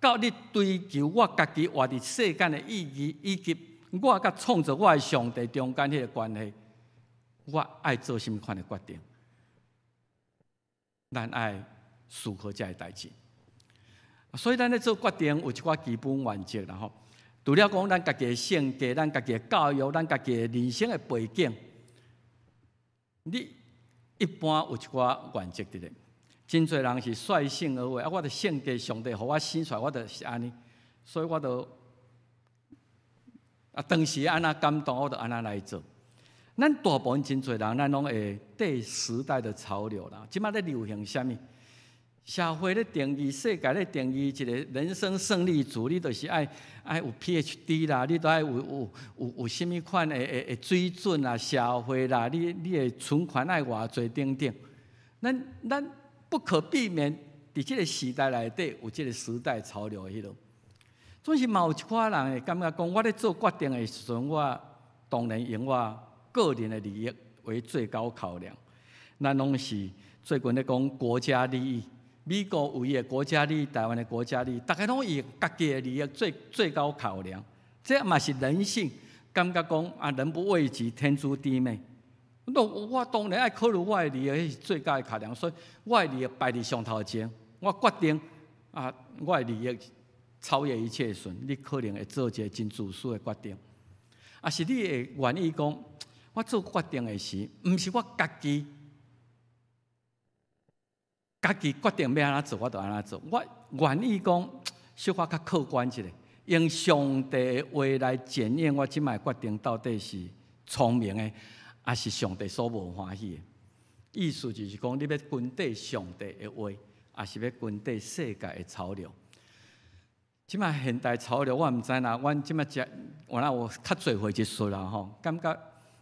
到你追求我家己活佇世間的意義，以及我佮創造我的上帝中間彼个關係，我愛做啥物款的決定？咱愛思考這个代誌。所以咱咧做決定有一寡基本原則啦吼。除了講咱家己的性格、咱家己的教育、咱家己的人生的背景，你一般有一寡原則佇咧。真濟人是率性而為，啊，我的性格上帝予我生出來，我就是按呢，所以我就啊，當時按怎感動，我就按怎來做。咱大部分真濟人，咱攏會綴時代的潮流啦。這馬咧流行啥物？社會咧定義，世界咧定義一個人生勝利組，你就是愛愛有 PhD 啦，你都愛有啥物款的水準啦，社會啦，你的存款愛偌濟等等。咱不可避免佇這個時代內底有這個時代潮流的彼落。總是嘛有一寡人會感覺講，我咧做決定的時陣，我當然用我個人的利益為最高考量。咱攏是最近咧講國家利益，美國有伊的國家利益，台灣的國家利益，逐家攏以家己的利益最最高考量。這嘛是人性，感覺講啊，人不為己，天誅地滅。我當然愛考慮我的利益，是最高的考量，所以我的利益擺佇上頭前，我決定啊，我的利益超越一切的時陣，你可能會做一個真自私的決定。啊，是你會願意講，我做決定的時，毋是我家己，家己決定欲按怎做，我就按怎做。我願意講，小可較客觀一下，用上帝的話來檢驗我這擺決定到底是聰明的，抑是上帝所無歡喜的。意思就是講，你欲跟綴上帝的話，抑是欲跟綴世界的潮流。這擺現代潮流，我毋知啦。阮這擺食，原來有較濟歲一歲啦吼，感覺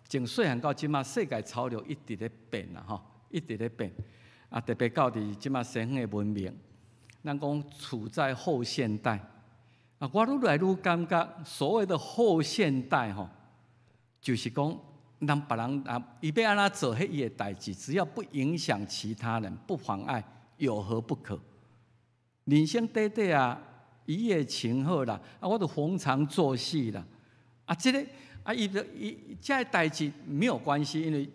從細漢到這擺，世界潮流一直咧變啦吼，一直咧變。啊，特別到佇這擺西方的文明，咱講處在後現代。啊，我愈來愈感覺，所謂的後現代吼，就是講，讓別人啊，伊欲按怎做，彼伊的代誌，只要不影響其他人，不妨礙，有何不可？人生短短啊，一夜情好啦，啊，我就逢場作戲啦。啊，這个啊，伊就伊這个代誌沒有關係，因為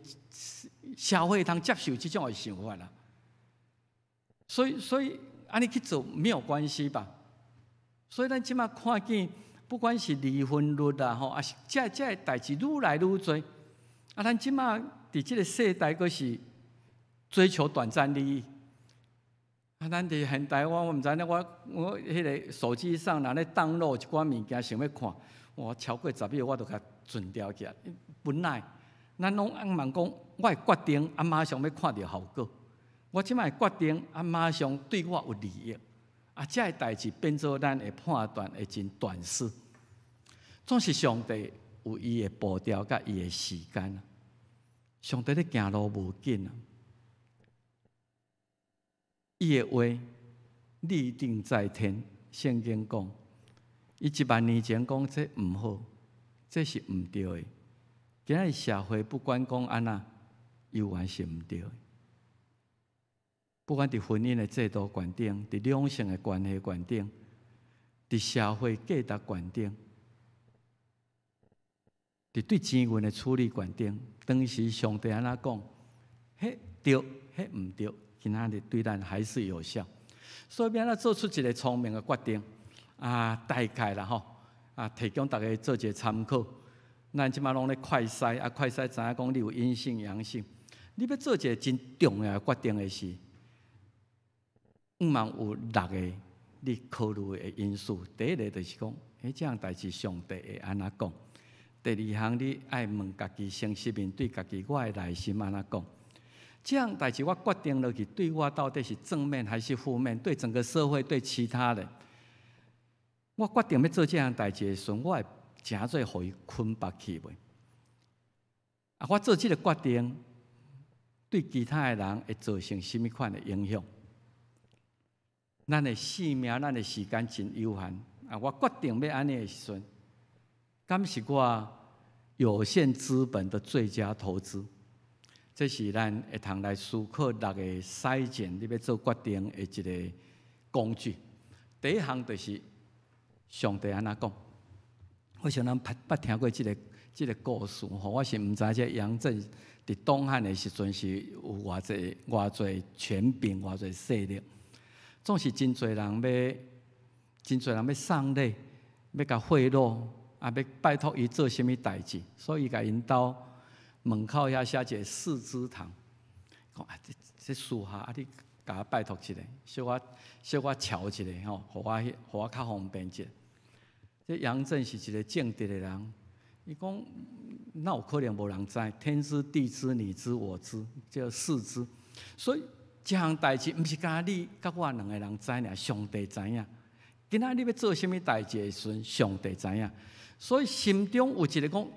社會通接受這種的想法啦。所以按呢去做沒有關係吧？所以咱這馬看見，不管是離婚率啦，吼，抑是這个代誌愈來愈濟。啊，咱這馬佇這个世代，閣是追求短暫利益。啊，咱佇現代，我毋知影，我彼个手機上若咧 download 一寡物件，想欲看，哇，超過10秒我就共存掉起來。本來咱攏向望講，我會決定啊，馬上欲看著效果。我這擺決定啊，馬上對我有利益。啊，這个代誌變做咱的判斷會真短視。總是上帝有伊的步調佮伊的時間。上帝咧行路無緊啊，伊的話立定在天。聖經講，伊1萬年前講這毋好，這是毋對的。今仔日社會不管講按怎，猶原是毋對的。不管佇婚姻的制度觀點，佇兩性的關係觀點，佇社會價值觀點，佇對錢銀的處理觀點，當時上帝按怎講，彼對，彼毋對，今仔日對咱還是有效。所以欲按怎做出一個聰明的決定啊，大概啦吼，啊，提供大家做一個參考。咱這馬攏咧快篩啊，快篩知影講你有陰性陽性，你欲做一個真重要的決定的時，毋茫有六個你考慮的因素。第一個就是講，欸，這項代誌上帝會按怎講？第二項，你愛問家己，誠實面對家己，我的內心按怎講？這項代誌我決定落去，對我到底是正面還是負面？對整個社會，對其他人，我決定欲做這項代誌的時陣，我會誠做予伊捆縛去袂？啊，我做這个決定，對其他的人會造成啥物款的影響？咱的性命，咱的時間真有限啊！我決定欲按呢的時陣，敢是我有限資本的最佳投資？這是咱會通來思考六個篩檢，你欲做決定的一個工具。第一項就是上帝按怎講。我想咱捌聽過這個故事吼，我是毋知這楊振佇東漢的時陣是有偌濟偌濟權柄、偌濟勢力，總是真濟人欲送禮，欲共賄賂，啊，欲拜託伊做啥物代誌，所以共𪜶兜門口遐寫一個四知堂，講啊，這私下啊，你共我拜託一下，小可瞧一下吼，予我較方便一下。這楊振是一個正直的人，伊講哪有可能無人知？天知地知你知我知，叫四知。所以這項代誌毋是干焦你佮我兩个人知爾，上帝知影。今仔你欲做啥物代誌的時陣，上帝知影。所以心中有一個講，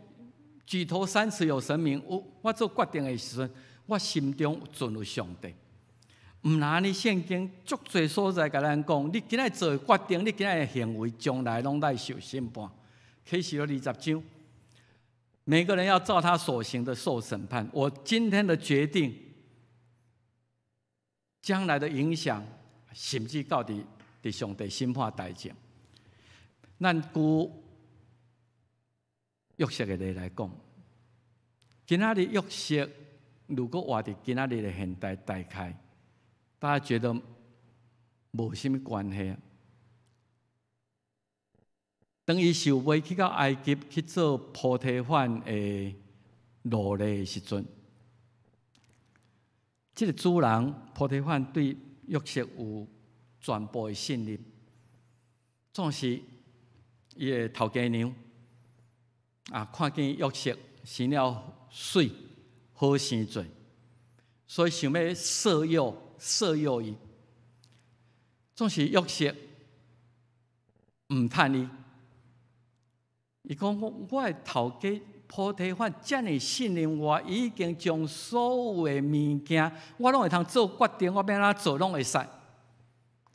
舉頭三尺有神明。我做決定的時陣，我心中存有上帝。毋若按呢，聖經足濟所在共咱講，你今仔做的決定，你今仔的行為，將來攏愛受審判。啟示錄20章，每個人要照他所行的受審判。我今天的決定，將來的影響，甚至到佇上帝審判台前。咱舉約瑟的例來講，今仔日約瑟如果活佇今仔日的現代，大概大家覺得無啥物關係啊。當伊受賣去到埃及去做波提乏的奴隸的時陣，這個主人波提乏對約瑟有全部的信任，總是伊的頭家娘啊，看見約瑟生了媠，好生做，所以想欲色誘伊，總是約瑟毋趁伊。伊講我的頭家波提乏遮爾信任我，已經將所有的物件，我攏會通做決定，我欲按怎做攏會使。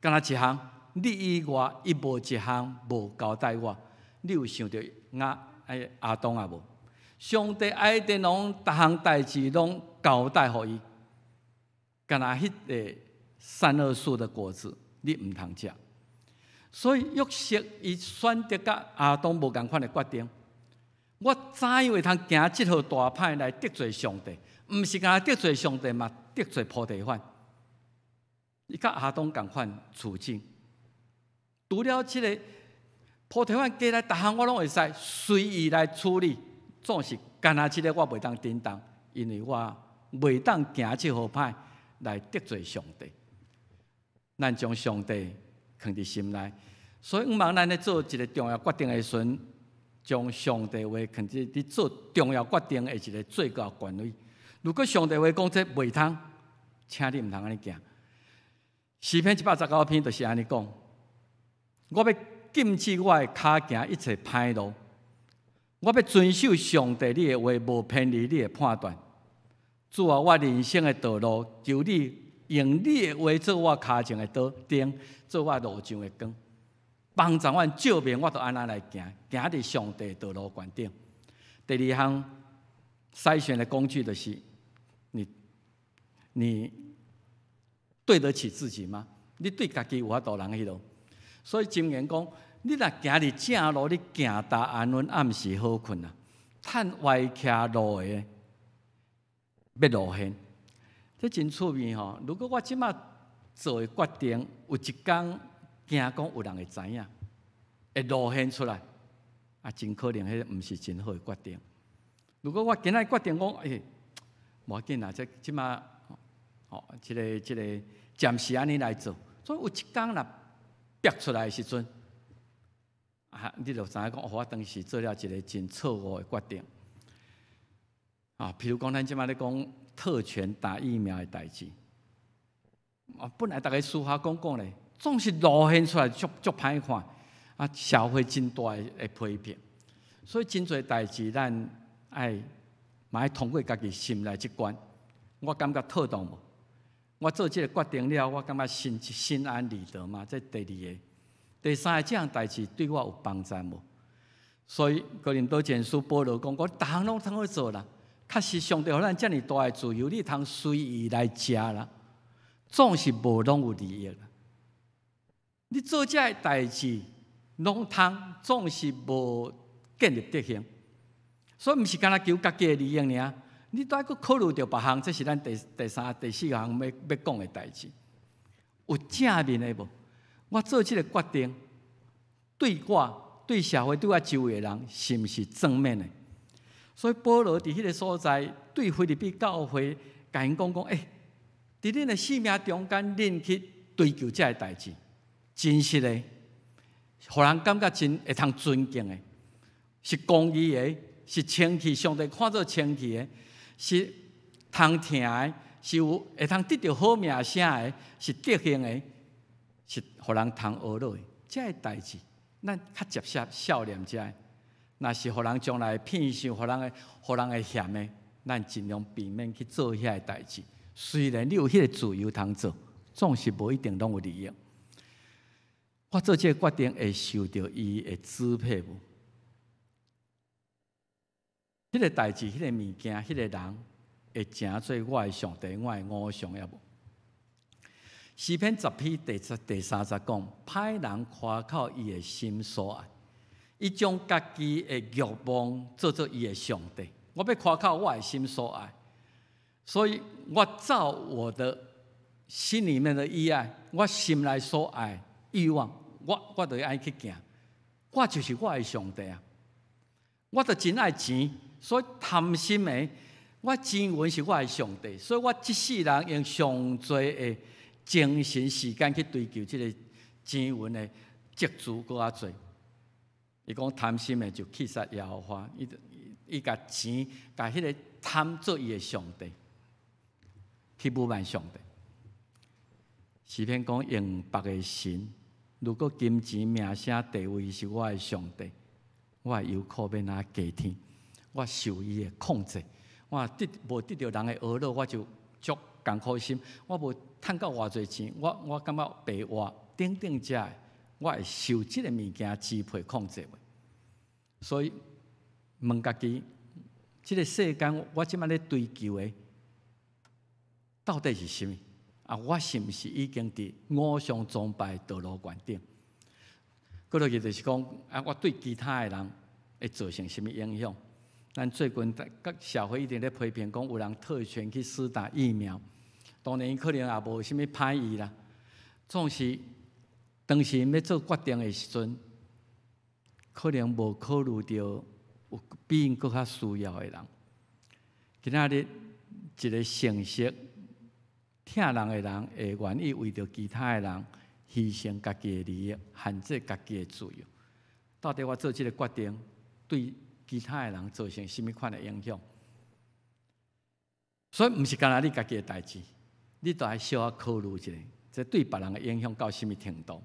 干焦一項，你以外，伊無一項無交代我。你有想著亞當啊無？上帝愛電攏逐項代誌攏交代予伊，干焦彼个善惡樹的果子，你毋通食。所以約瑟伊選擇佮亞當無仝款的決定。我怎樣會通行這號大歹來得罪上帝？毋是干焦得罪上帝嘛，得罪波提乏。伊佮亞當仝款處境，除了這个波提乏過來，逐項我攏會使隨意來處理，總是干焦這个我袂當振動，因為我袂當行這號歹來得罪上帝。咱將上帝囥佇心內，所以毋茫咱咧做一个重要決定的時陣，將上帝話囥佇你做重要決定的一个最高權威。如果上帝話講這袂通，請你毋通按呢行。詩篇119篇就是按呢講：我欲禁止我的跤行一切歹路，我欲遵守上帝你的話，無偏離你的判斷。主啊，我人生的道路，求你用你的話做我跤前的燈，做我路上的光，幫助阮照明，我就按呢來行，行佇上帝道路懸頂。第二項篩選的工具就是你對得起自己嗎？你對家己有法度人彼落？所以箴言講，你若行佇正路，你行焦安穩，暗時好睏啊！趁歪曲路的，欲露現。這真趣味吼！如果我這馬做的決定，有一工驚講有人會知影，會露現出來，啊，真可能彼毋是真好的決定。如果我今仔決定講，欸，無要緊啦，這馬，吼，這個暫時按呢來做，所以有一工若逼出來的時陣，啊，你就知影講，我當時做了一個真錯誤的決定。啊，譬如講，咱這馬咧講特權打疫苗的代誌，啊，本來逐家私下講講咧，總是露現出來足足歹看，啊，社會真大的批評，所以真濟代誌咱愛嘛愛通過家己心內這關，我感覺妥當無？我做這个決定了，我感覺心安理得嗎？這第二个，第三个，這項代誌對我有幫助無？所以哥林多前書保羅講，我逐項攏通好做啦。確實上帝予咱遮爾大的自由，你通隨意來食啦，總是無攏有利益啦。你做這个代誌攏通，總是無建立德行，所以毋是干焦求家己的利益爾。你都愛閣考慮著別項，這是咱第三、第四項欲講的代誌。有正面的無？我做這个決定，對我、對社會、對我周圍的人，是毋是正面的？所以保羅佇彼個所在，對腓立比教會，共𪜶講講，欸，佇恁的生命中間，恁去追求這个代誌，真實的，予人感覺真會通尊敬的，是公義的，是清氣，上帝看做清氣的，是通聽的，是有會通得著好名聲的，是德行的，是予人通學落的。這个代誌，咱較接受少年這个。若是予人將來騙想，予人會嫌的，咱盡量避免去做遐个代誌。雖然你有彼個自由通做，總是無一定攏有利益。我做這个決定會受著伊的支配無？彼個代誌、彼個物件、彼個人，會成做我的上帝、我的偶像抑無？詩篇10篇第三節講：歹人誇口伊的心所愛，伊將家己的欲望做做伊的上帝。我欲誇口我的心所愛，所以我照我的心裡面的意愛，我心內所愛欲望，我就愛去行。我就是我的上帝啊！我就真愛錢，所以貪心的，我錢銀是我的上帝，所以我這世人用上濟的精神時間去追求這个錢銀的積聚閣較濟。伊講貪心的就棄殺耶和華，伊共錢共彼个貪做伊的上帝，去侮慢上帝。詩篇講用別个神，如果金錢、名聲、地位是我的上帝，我的憂苦欲按怎加添？我受伊的控制，我無得著人的呵咾，我就足艱苦心。我無趁夠偌濟錢，我感覺白活等等這个，我會受這个物件支配控制無？所以問家己，這个世間我這擺咧追求的，到底是啥物？啊，我是毋是已經佇偶像崇拜道路懸頂？閣落去就是講，啊，我對其他的人會造成啥物影響？咱最近閣社會一直咧批評講，有人特權去施打疫苗，當然可能也無啥物歹意啦。總是當時欲做決定的時陣，可能無考慮著有比𪜶閣較需要的人。今仔日一个誠實疼人的人，會願意為著其他的人犧牲家己的利益，限制家己的自由。到底我做這个決定，對其他的人造成啥物款的影響？所以，毋是干焦你家己的代誌，你都愛小可考慮一下，這對別人的影響到啥物程度？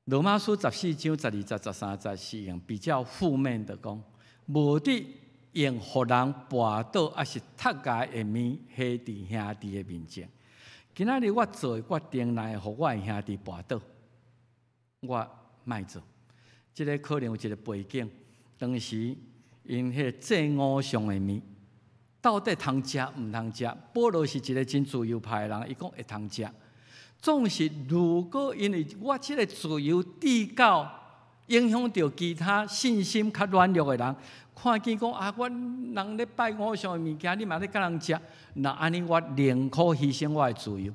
羅馬書14章12節、13節是用比較負面的講，無得用予人跋倒，抑是踢共的物，下佇兄弟的面前。今仔日我做的決定，若會予我的兄弟跋倒，我莫做。這个可能有一个背景，當時𪜶彼个祭偶像的物，到底通食毋通食？保羅是一个真自由派的人，伊講會通食。總是如果因為我這个自由至到影響著其他信心較軟弱的人，看見講啊，阮人咧拜偶像的物件，你嘛咧共人食，若按呢，我寧可犧牲我的自由，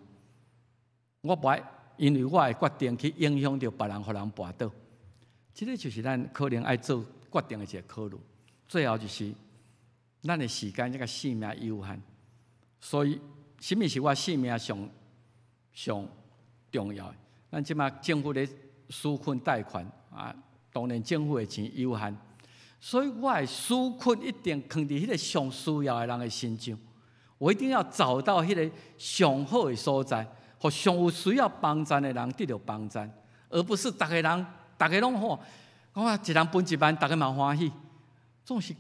我無愛因為我的決定去影響著別人，予人跋倒。這个就是咱可能愛做決定的一个考慮。最後就是咱的時間這个性命有限，所以啥物是我性命上上重要的？咱這擺政府咧紓困貸款啊，當然政府的錢有限，所以我的紓困一定囥佇彼个上需要的人的身上。我一定要找到彼个上好的所在，予上有需要幫贊的人得著幫贊，而不是逐个人逐个攏好，講一人分1萬，逐个嘛歡喜。總是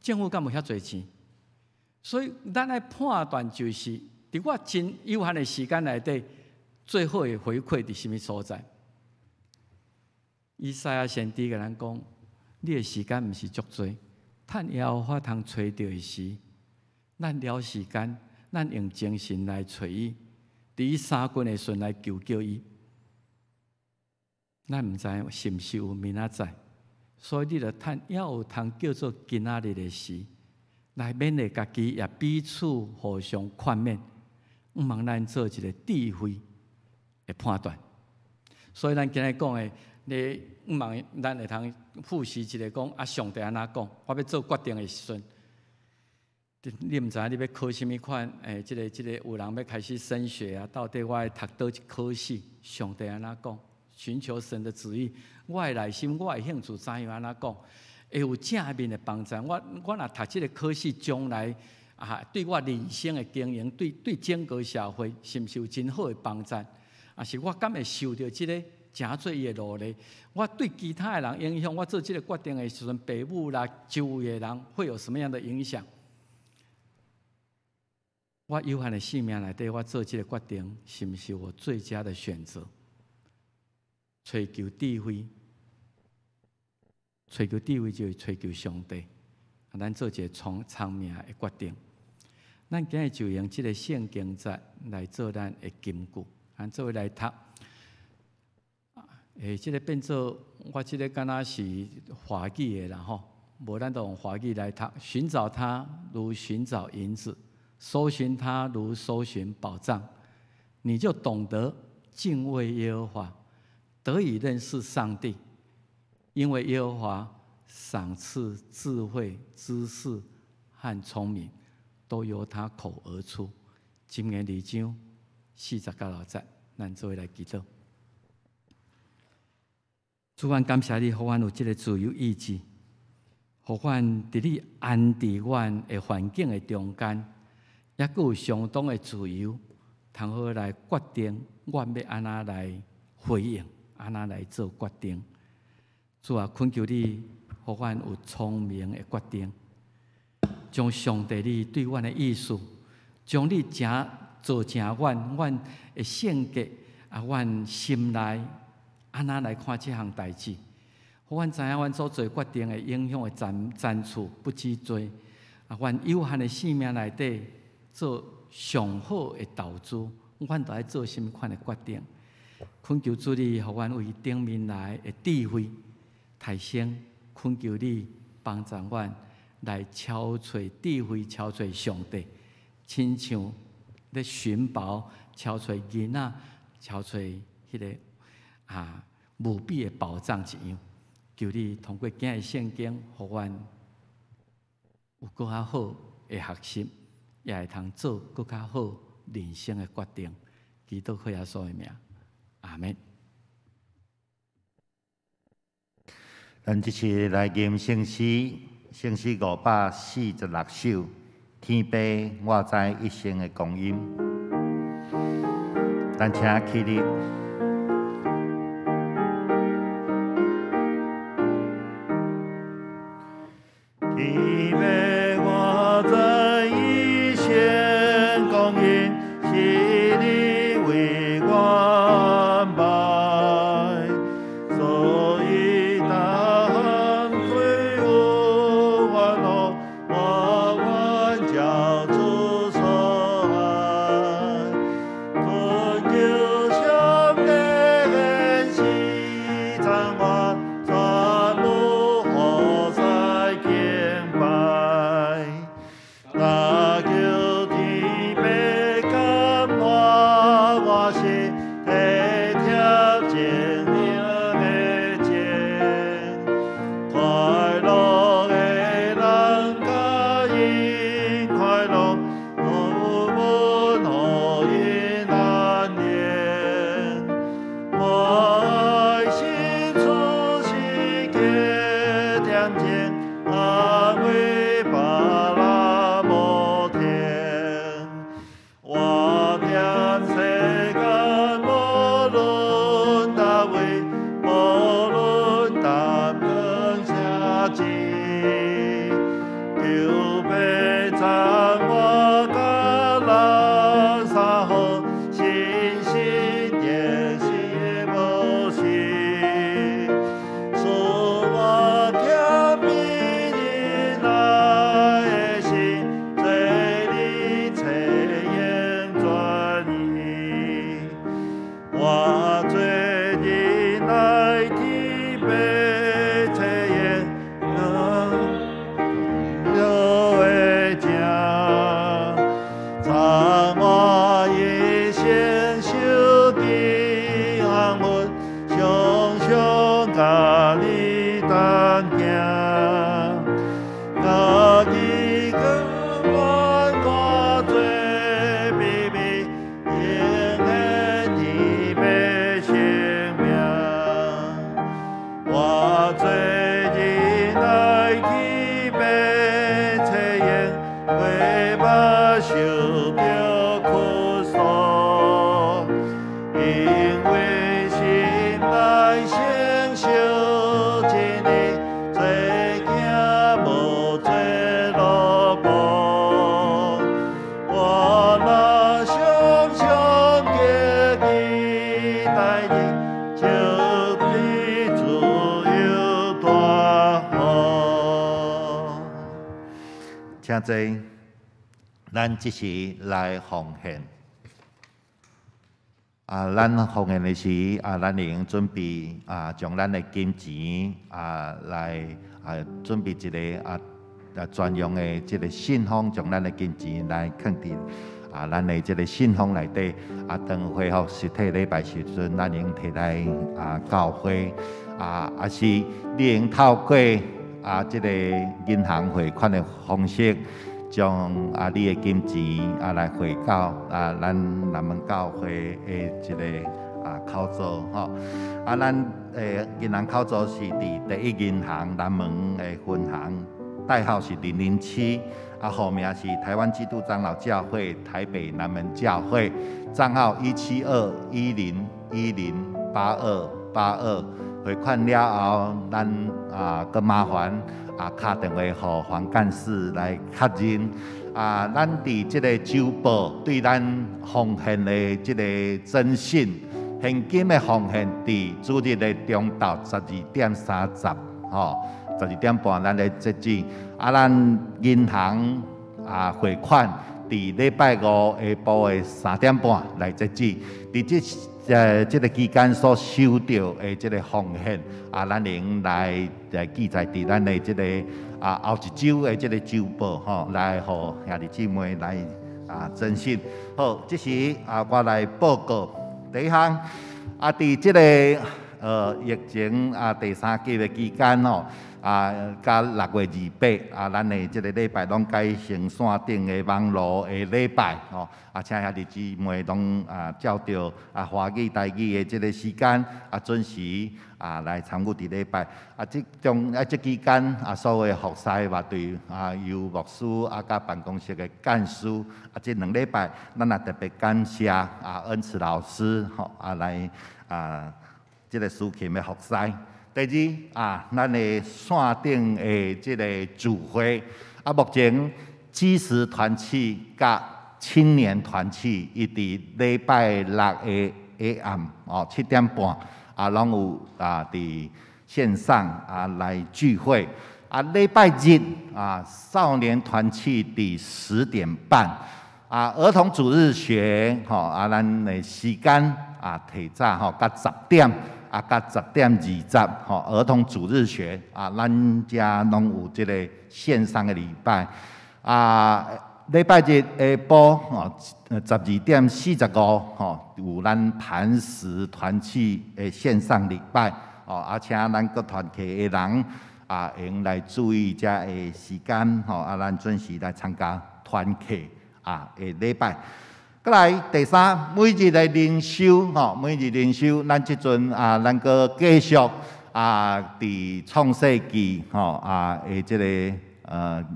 政府敢無遐濟錢？所以咱愛判斷就是，佇我真有限的時間內底，最好的回饋佇啥物所在？以賽亞先知共咱講：你的時間毋是足濟，趁耶和華通揣著的時，咱了時間，咱用精神來揣伊，佇伊相佫的時陣來求叫伊。咱毋知是毋是有明仔載，所以你著趁猶有通叫做今仔日的時，來勉勵家己，也彼此互相勸勉，向望咱做一个智慧的判斷。所以咱今日講的，你向望咱會通複習一下講啊，上帝按怎講？我欲做決定的時陣，你毋知影你欲考啥物款？這個有人欲開始升學啊，到底我愛讀佗一科系？上帝按怎講？尋求神的旨意，我的內心，我的興趣怎樣按怎講？會有正面的幫助。我若讀這个科系，將來啊，對我人生的經營，對整個社會，是毋是有真好的幫助？啊，是我敢會受著這个誠濟伊的努力？我對其他的人影響，我做這个決定的時陣，爸母啦、周圍的人會有什麼樣的影響？我有限的性命內底，我做這个決定，是毋是我最佳的選擇？追求智慧，追求智慧就是追求上帝。咱做一个聰明的決定。咱今日就用這个聖經節來做咱的金句，咱做伙來讀。這个變做我這个敢若是華語的啦吼，無咱就用華語來讀。尋找他如尋找銀子，搜尋他如搜尋寶藏，你就懂得敬畏耶和華，得以認識上帝，因為耶和華賞賜智慧、知識和聰明，都由他口而出。箴言二章40到60節，咱做伙來祈禱。主，阮感謝你，予阮有這个自由意志，予阮佇你安置阮的環境的中間，猶閣有相當的自由，通好來決定阮欲按怎來回應，按怎來做決定。主啊，懇求你，予阮有聰明的決定，將上帝你對阮的意思，將你誠造成阮阮的性格啊，阮心內按怎來看這項代誌，予阮知影阮所做決定的影響的層次不止濟，啊，阮有限的生命內底做上好的投資，阮著愛做啥物款的決定？懇求主你，予阮為頂面來的智慧提升，懇求你幫助阮來超揣智慧，超揣上帝，親像咧尋寶，超揣銀仔，超揣彼个無比的寶藏一樣。求你通過今日聖經，予阮有閣較好的學習，也會通做閣較好人生的決定。祈禱靠耶穌的名，阿們。咱這次來吟聖詩，聖詩546首，天父，我知一生的光陰。咱請起立。天父，我知一生光陰，是你為我安排，所以逐項雖有煩惱，我願交主所愛。懇求赦免受著苦楚，因為信來承受真理，做囝無做奴僕。我若常常記記代誌，就比自由大福。請坐，咱這時來奉獻。咱奉獻的時，咱會用準備將咱的金錢來準備一个專用的這个信封，將咱的金錢來囥佇咱的這个信封內底。當恢復實體禮拜時陣，咱會用提來教會。抑是你會用透過這个銀行匯款的方式，將你的金錢來匯到咱南門教會的這个口座吼。咱的銀行口座是佇第一銀行南門的分行，代號是007，號名是台灣基督長老教會台北南門教會，帳號17210108282。匯款了後，咱閣麻煩敲電話予黃幹事來確認。咱佇這個週報對咱奉獻的這個徵信，現金的奉獻佇主日的中晝12點30，吼，12點半咱來截止。咱銀行匯款佇禮拜五下晡的3點半來截止。佇這个期間所收著的這个奉獻，咱會用來記載佇咱的這个後一週的這个週報吼，來予兄弟姊妹來徵信。好，這時我來報告第一項，佇這个疫情第三級的期間吼，佮6月28，咱的這个禮拜攏改成線頂的網路的禮拜吼，請兄弟姊妹攏照著華語、台語的這个時間準時來參與佇禮拜。這中這期間所有的服侍嘛對由牧師佮辦公室的幹事這兩禮拜，咱也特別感謝恩慈老師吼來這个司琴的服侍。第二咱的線頂的這个聚會，目前基石團契佮青年團契，伊佇禮拜六的下暗哦7點半，攏有佇線上來聚會。禮拜日少年團契佇10點半，兒童主日學吼咱的時間提早吼，佮10點。佮10點20吼，兒童主日學咱遮攏有這个線上的禮拜。禮拜日下晡吼，12點45吼，有咱磐石團契的線上禮拜。哦，請咱各團契的人會用來注意遮的時間吼，咱準時來參加團契的禮拜。閣來第三，每日的靈修吼，每日靈修，咱這陣咱閣繼續佇創世記吼的這个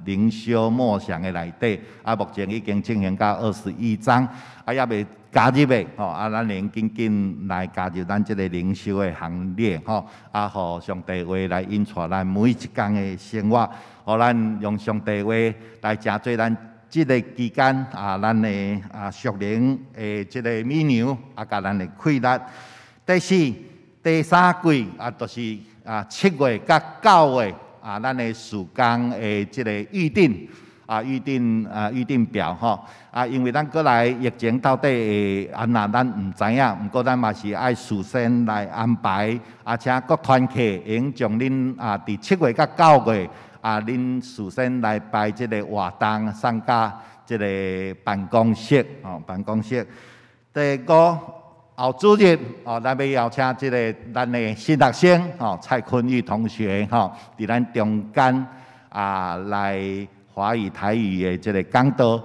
靈修默想的內底，目前已經進行到21章，猶未加入的吼，咱會緊緊來加入咱這个靈修的行列吼，予上帝話來引帶咱每一工的生活，予咱用上帝話來成做咱這个期間咱的屬靈的這个米糧，佮咱的氣力。第四，第三季就是7月佮9月咱的事工的這个預定預定表吼。因為咱過來疫情到底會按怎，咱毋知影，毋過咱嘛是愛事先來安排，請各團契會用將恁佇7月佮9月，恁事先來排這个活動，送到這个辦公室，吼，辦公室。第五，後主日，哦，咱欲邀請這个咱的新學生，吼，蔡坤玉同學，吼，佇咱中間來華語、台語的這个講道，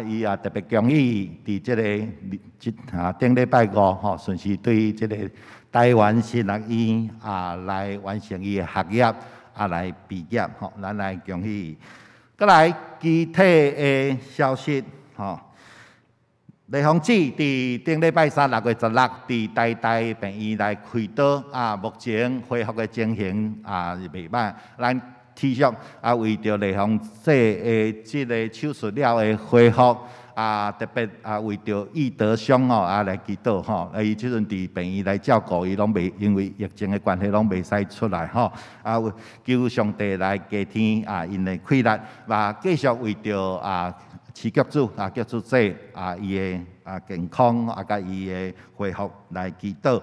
伊也特別恭喜佇這个這頂禮拜五，吼，順時對這个台灣神學院來完成伊的學業。來畢業吼，咱來恭喜。閣來其他的消息，吼。麗芳姊佇頂禮拜三6月16，佇台大病院來開刀啊，目前恢復的情形啊袂䆀，咱持續啊為著麗芳姊的這个手術了的恢復啊，特別啊為著醫德傷吼啊來祈禱吼。啊，伊這陣佇病院來照顧，伊攏袂因為疫情的關係，攏袂使出來吼。啊，求上帝來加添啊，𪜶的氣力，嘛繼續為著啊。徐菊主啊，菊主姊啊，伊的啊健康啊，佮伊的恢復來祈禱。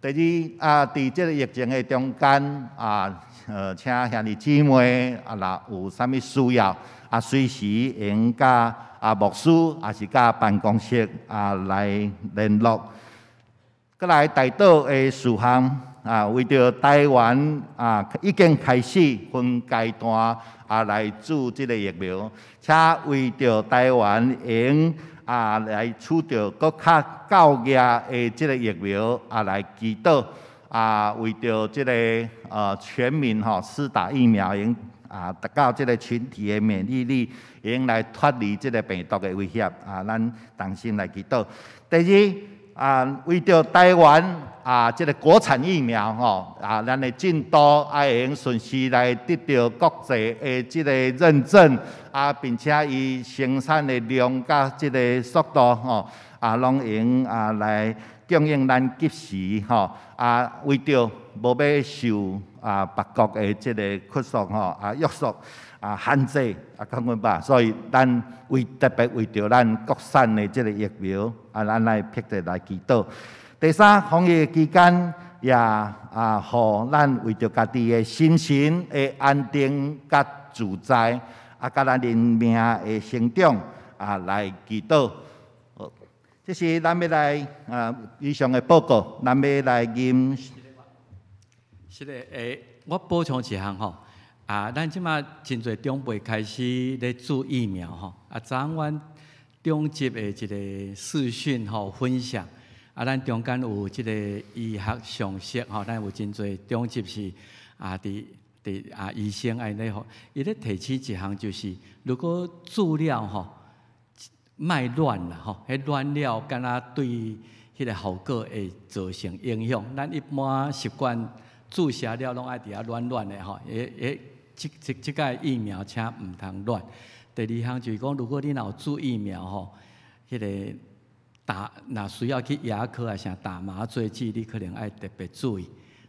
第二啊，佇這个疫情的中間啊，請兄弟姊妹啊，若有啥物需要啊，隨時會用佮啊牧師，抑是佮辦公室啊來聯絡。閣來代禱的事項啊，為著台灣啊已經開始分階段啊來注這个疫苗，請為著台灣會用啊來取著閣較夠額的這个疫苗啊來祈禱啊，為著這个全民吼施打疫苗，會用啊達到這个群體的免疫力，會用來脫離這个病毒的威脅啊，咱同心來祈禱。第二啊，為著台灣啊，這个國產疫苗吼啊，咱的進度啊會用順時來得著國際的這个認證啊，並且伊生產的量佮這个速度吼啊，攏會用啊來供應咱及時吼啊，為著無欲受啊別國的這个約束吼啊約束啊限制啊100%，所以咱為特別為著咱國產的這个疫苗啊，咱來迫切來祈禱。第三，防疫期間也啊，予咱為著家己的心神的安定佮自在，啊，佮咱靈命的成長啊來祈禱。這是咱欲來啊以上的報告，咱欲來吟。是的，我補充一項吼，啊，咱這馬真濟長輩開始咧注疫苗吼，啊，昨昏阮中集的一个視訊吼分享，啊，咱中間有這个醫學常識吼，咱有真濟長執是啊，佇啊醫生按呢吼，伊咧提醒一項就是，如果注了吼，莫暖啦吼，彼暖了敢若對彼个效果會造成影響。咱一般習慣注射了攏愛佇遐暖暖的吼，會這這個疫苗請毋通暖。第二項就是講，如果你若有注疫苗吼，彼个打若需要去牙科啊，啥打麻醉劑，你可能愛特別注意。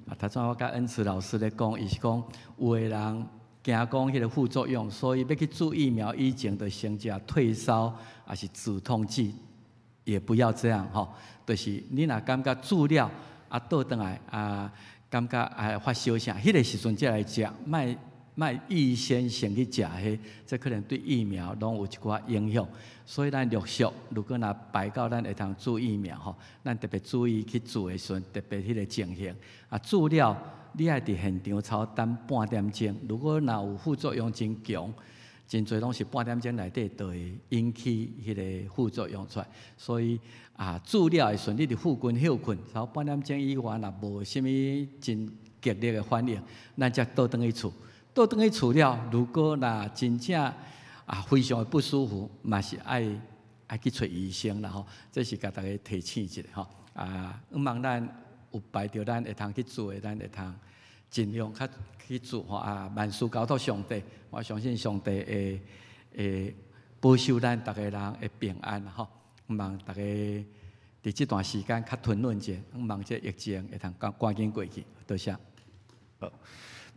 啊，頭先我佮恩慈老師咧講，伊是講有的人驚講彼个副作用，所以欲去注疫苗以前，就先食退燒，抑是止痛劑，也不要這樣吼。就是你若感覺注了啊，倒轉來啊，感覺啊發燒啥，彼个時陣才來食，莫莫預先先去食彼，這可能對疫苗攏有一寡影響。所以咱陸續，如果若排到咱會通注疫苗吼，咱特別注意去注的時陣，特別彼个情形。啊，注了你愛佇現場差不多等半點鐘。如果若有副作用真強，真濟攏是半點鐘內底就會引起彼个副作用出來。所以啊，注了的時陣，你佇附近歇睏，差不多半點鐘以外，若無啥物真激烈的反應，咱才倒轉去厝。倒轉去厝了，如果若真正啊非常的不舒服，嘛是愛愛去揣醫生啦吼。這是共大家提醒一下吼。啊，向望咱有排著咱會通去注的，咱會通盡量較去注吼。啊，萬事交託上帝，我相信上帝會會保守咱逐个人的平安吼。向望逐家佇這段時間較吞忍者，向望這疫情會通趕趕緊過去。多謝。好，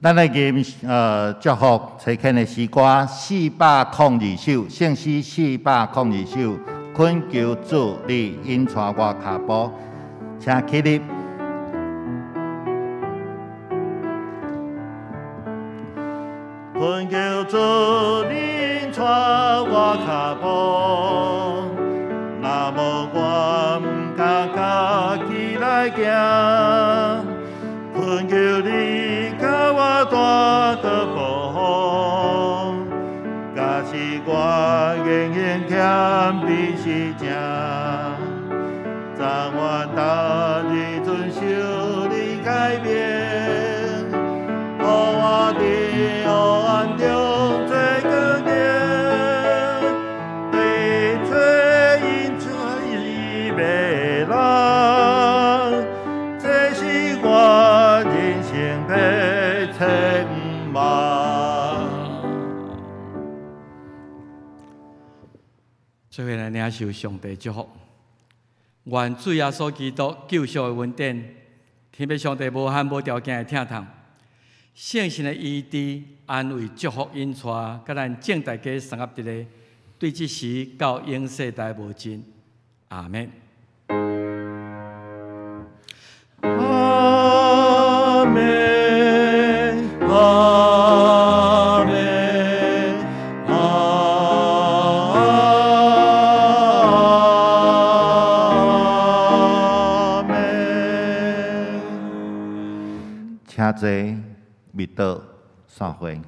咱來吟祝福齊勸的詩歌402首，聖詩402首，懇求主你引帶我跤步，請起立。懇求主你引帶我跤步，若無我毋敢家己來行。懇求你共我帶去保護，假使我仍然欠比是正，怎願逐日遵守你誡命，予我佇黑暗中做光明，地帶做伙來領受上帝祝福。願主耶穌基督救贖的恩典，天父上帝無限無條件的疼痛，聖神的醫治、安慰、祝福、引帶，佮咱眾大家相合佇咧，對這時到永世代無盡。阿們。阿們，阿們，阿們。請坐，密道散會。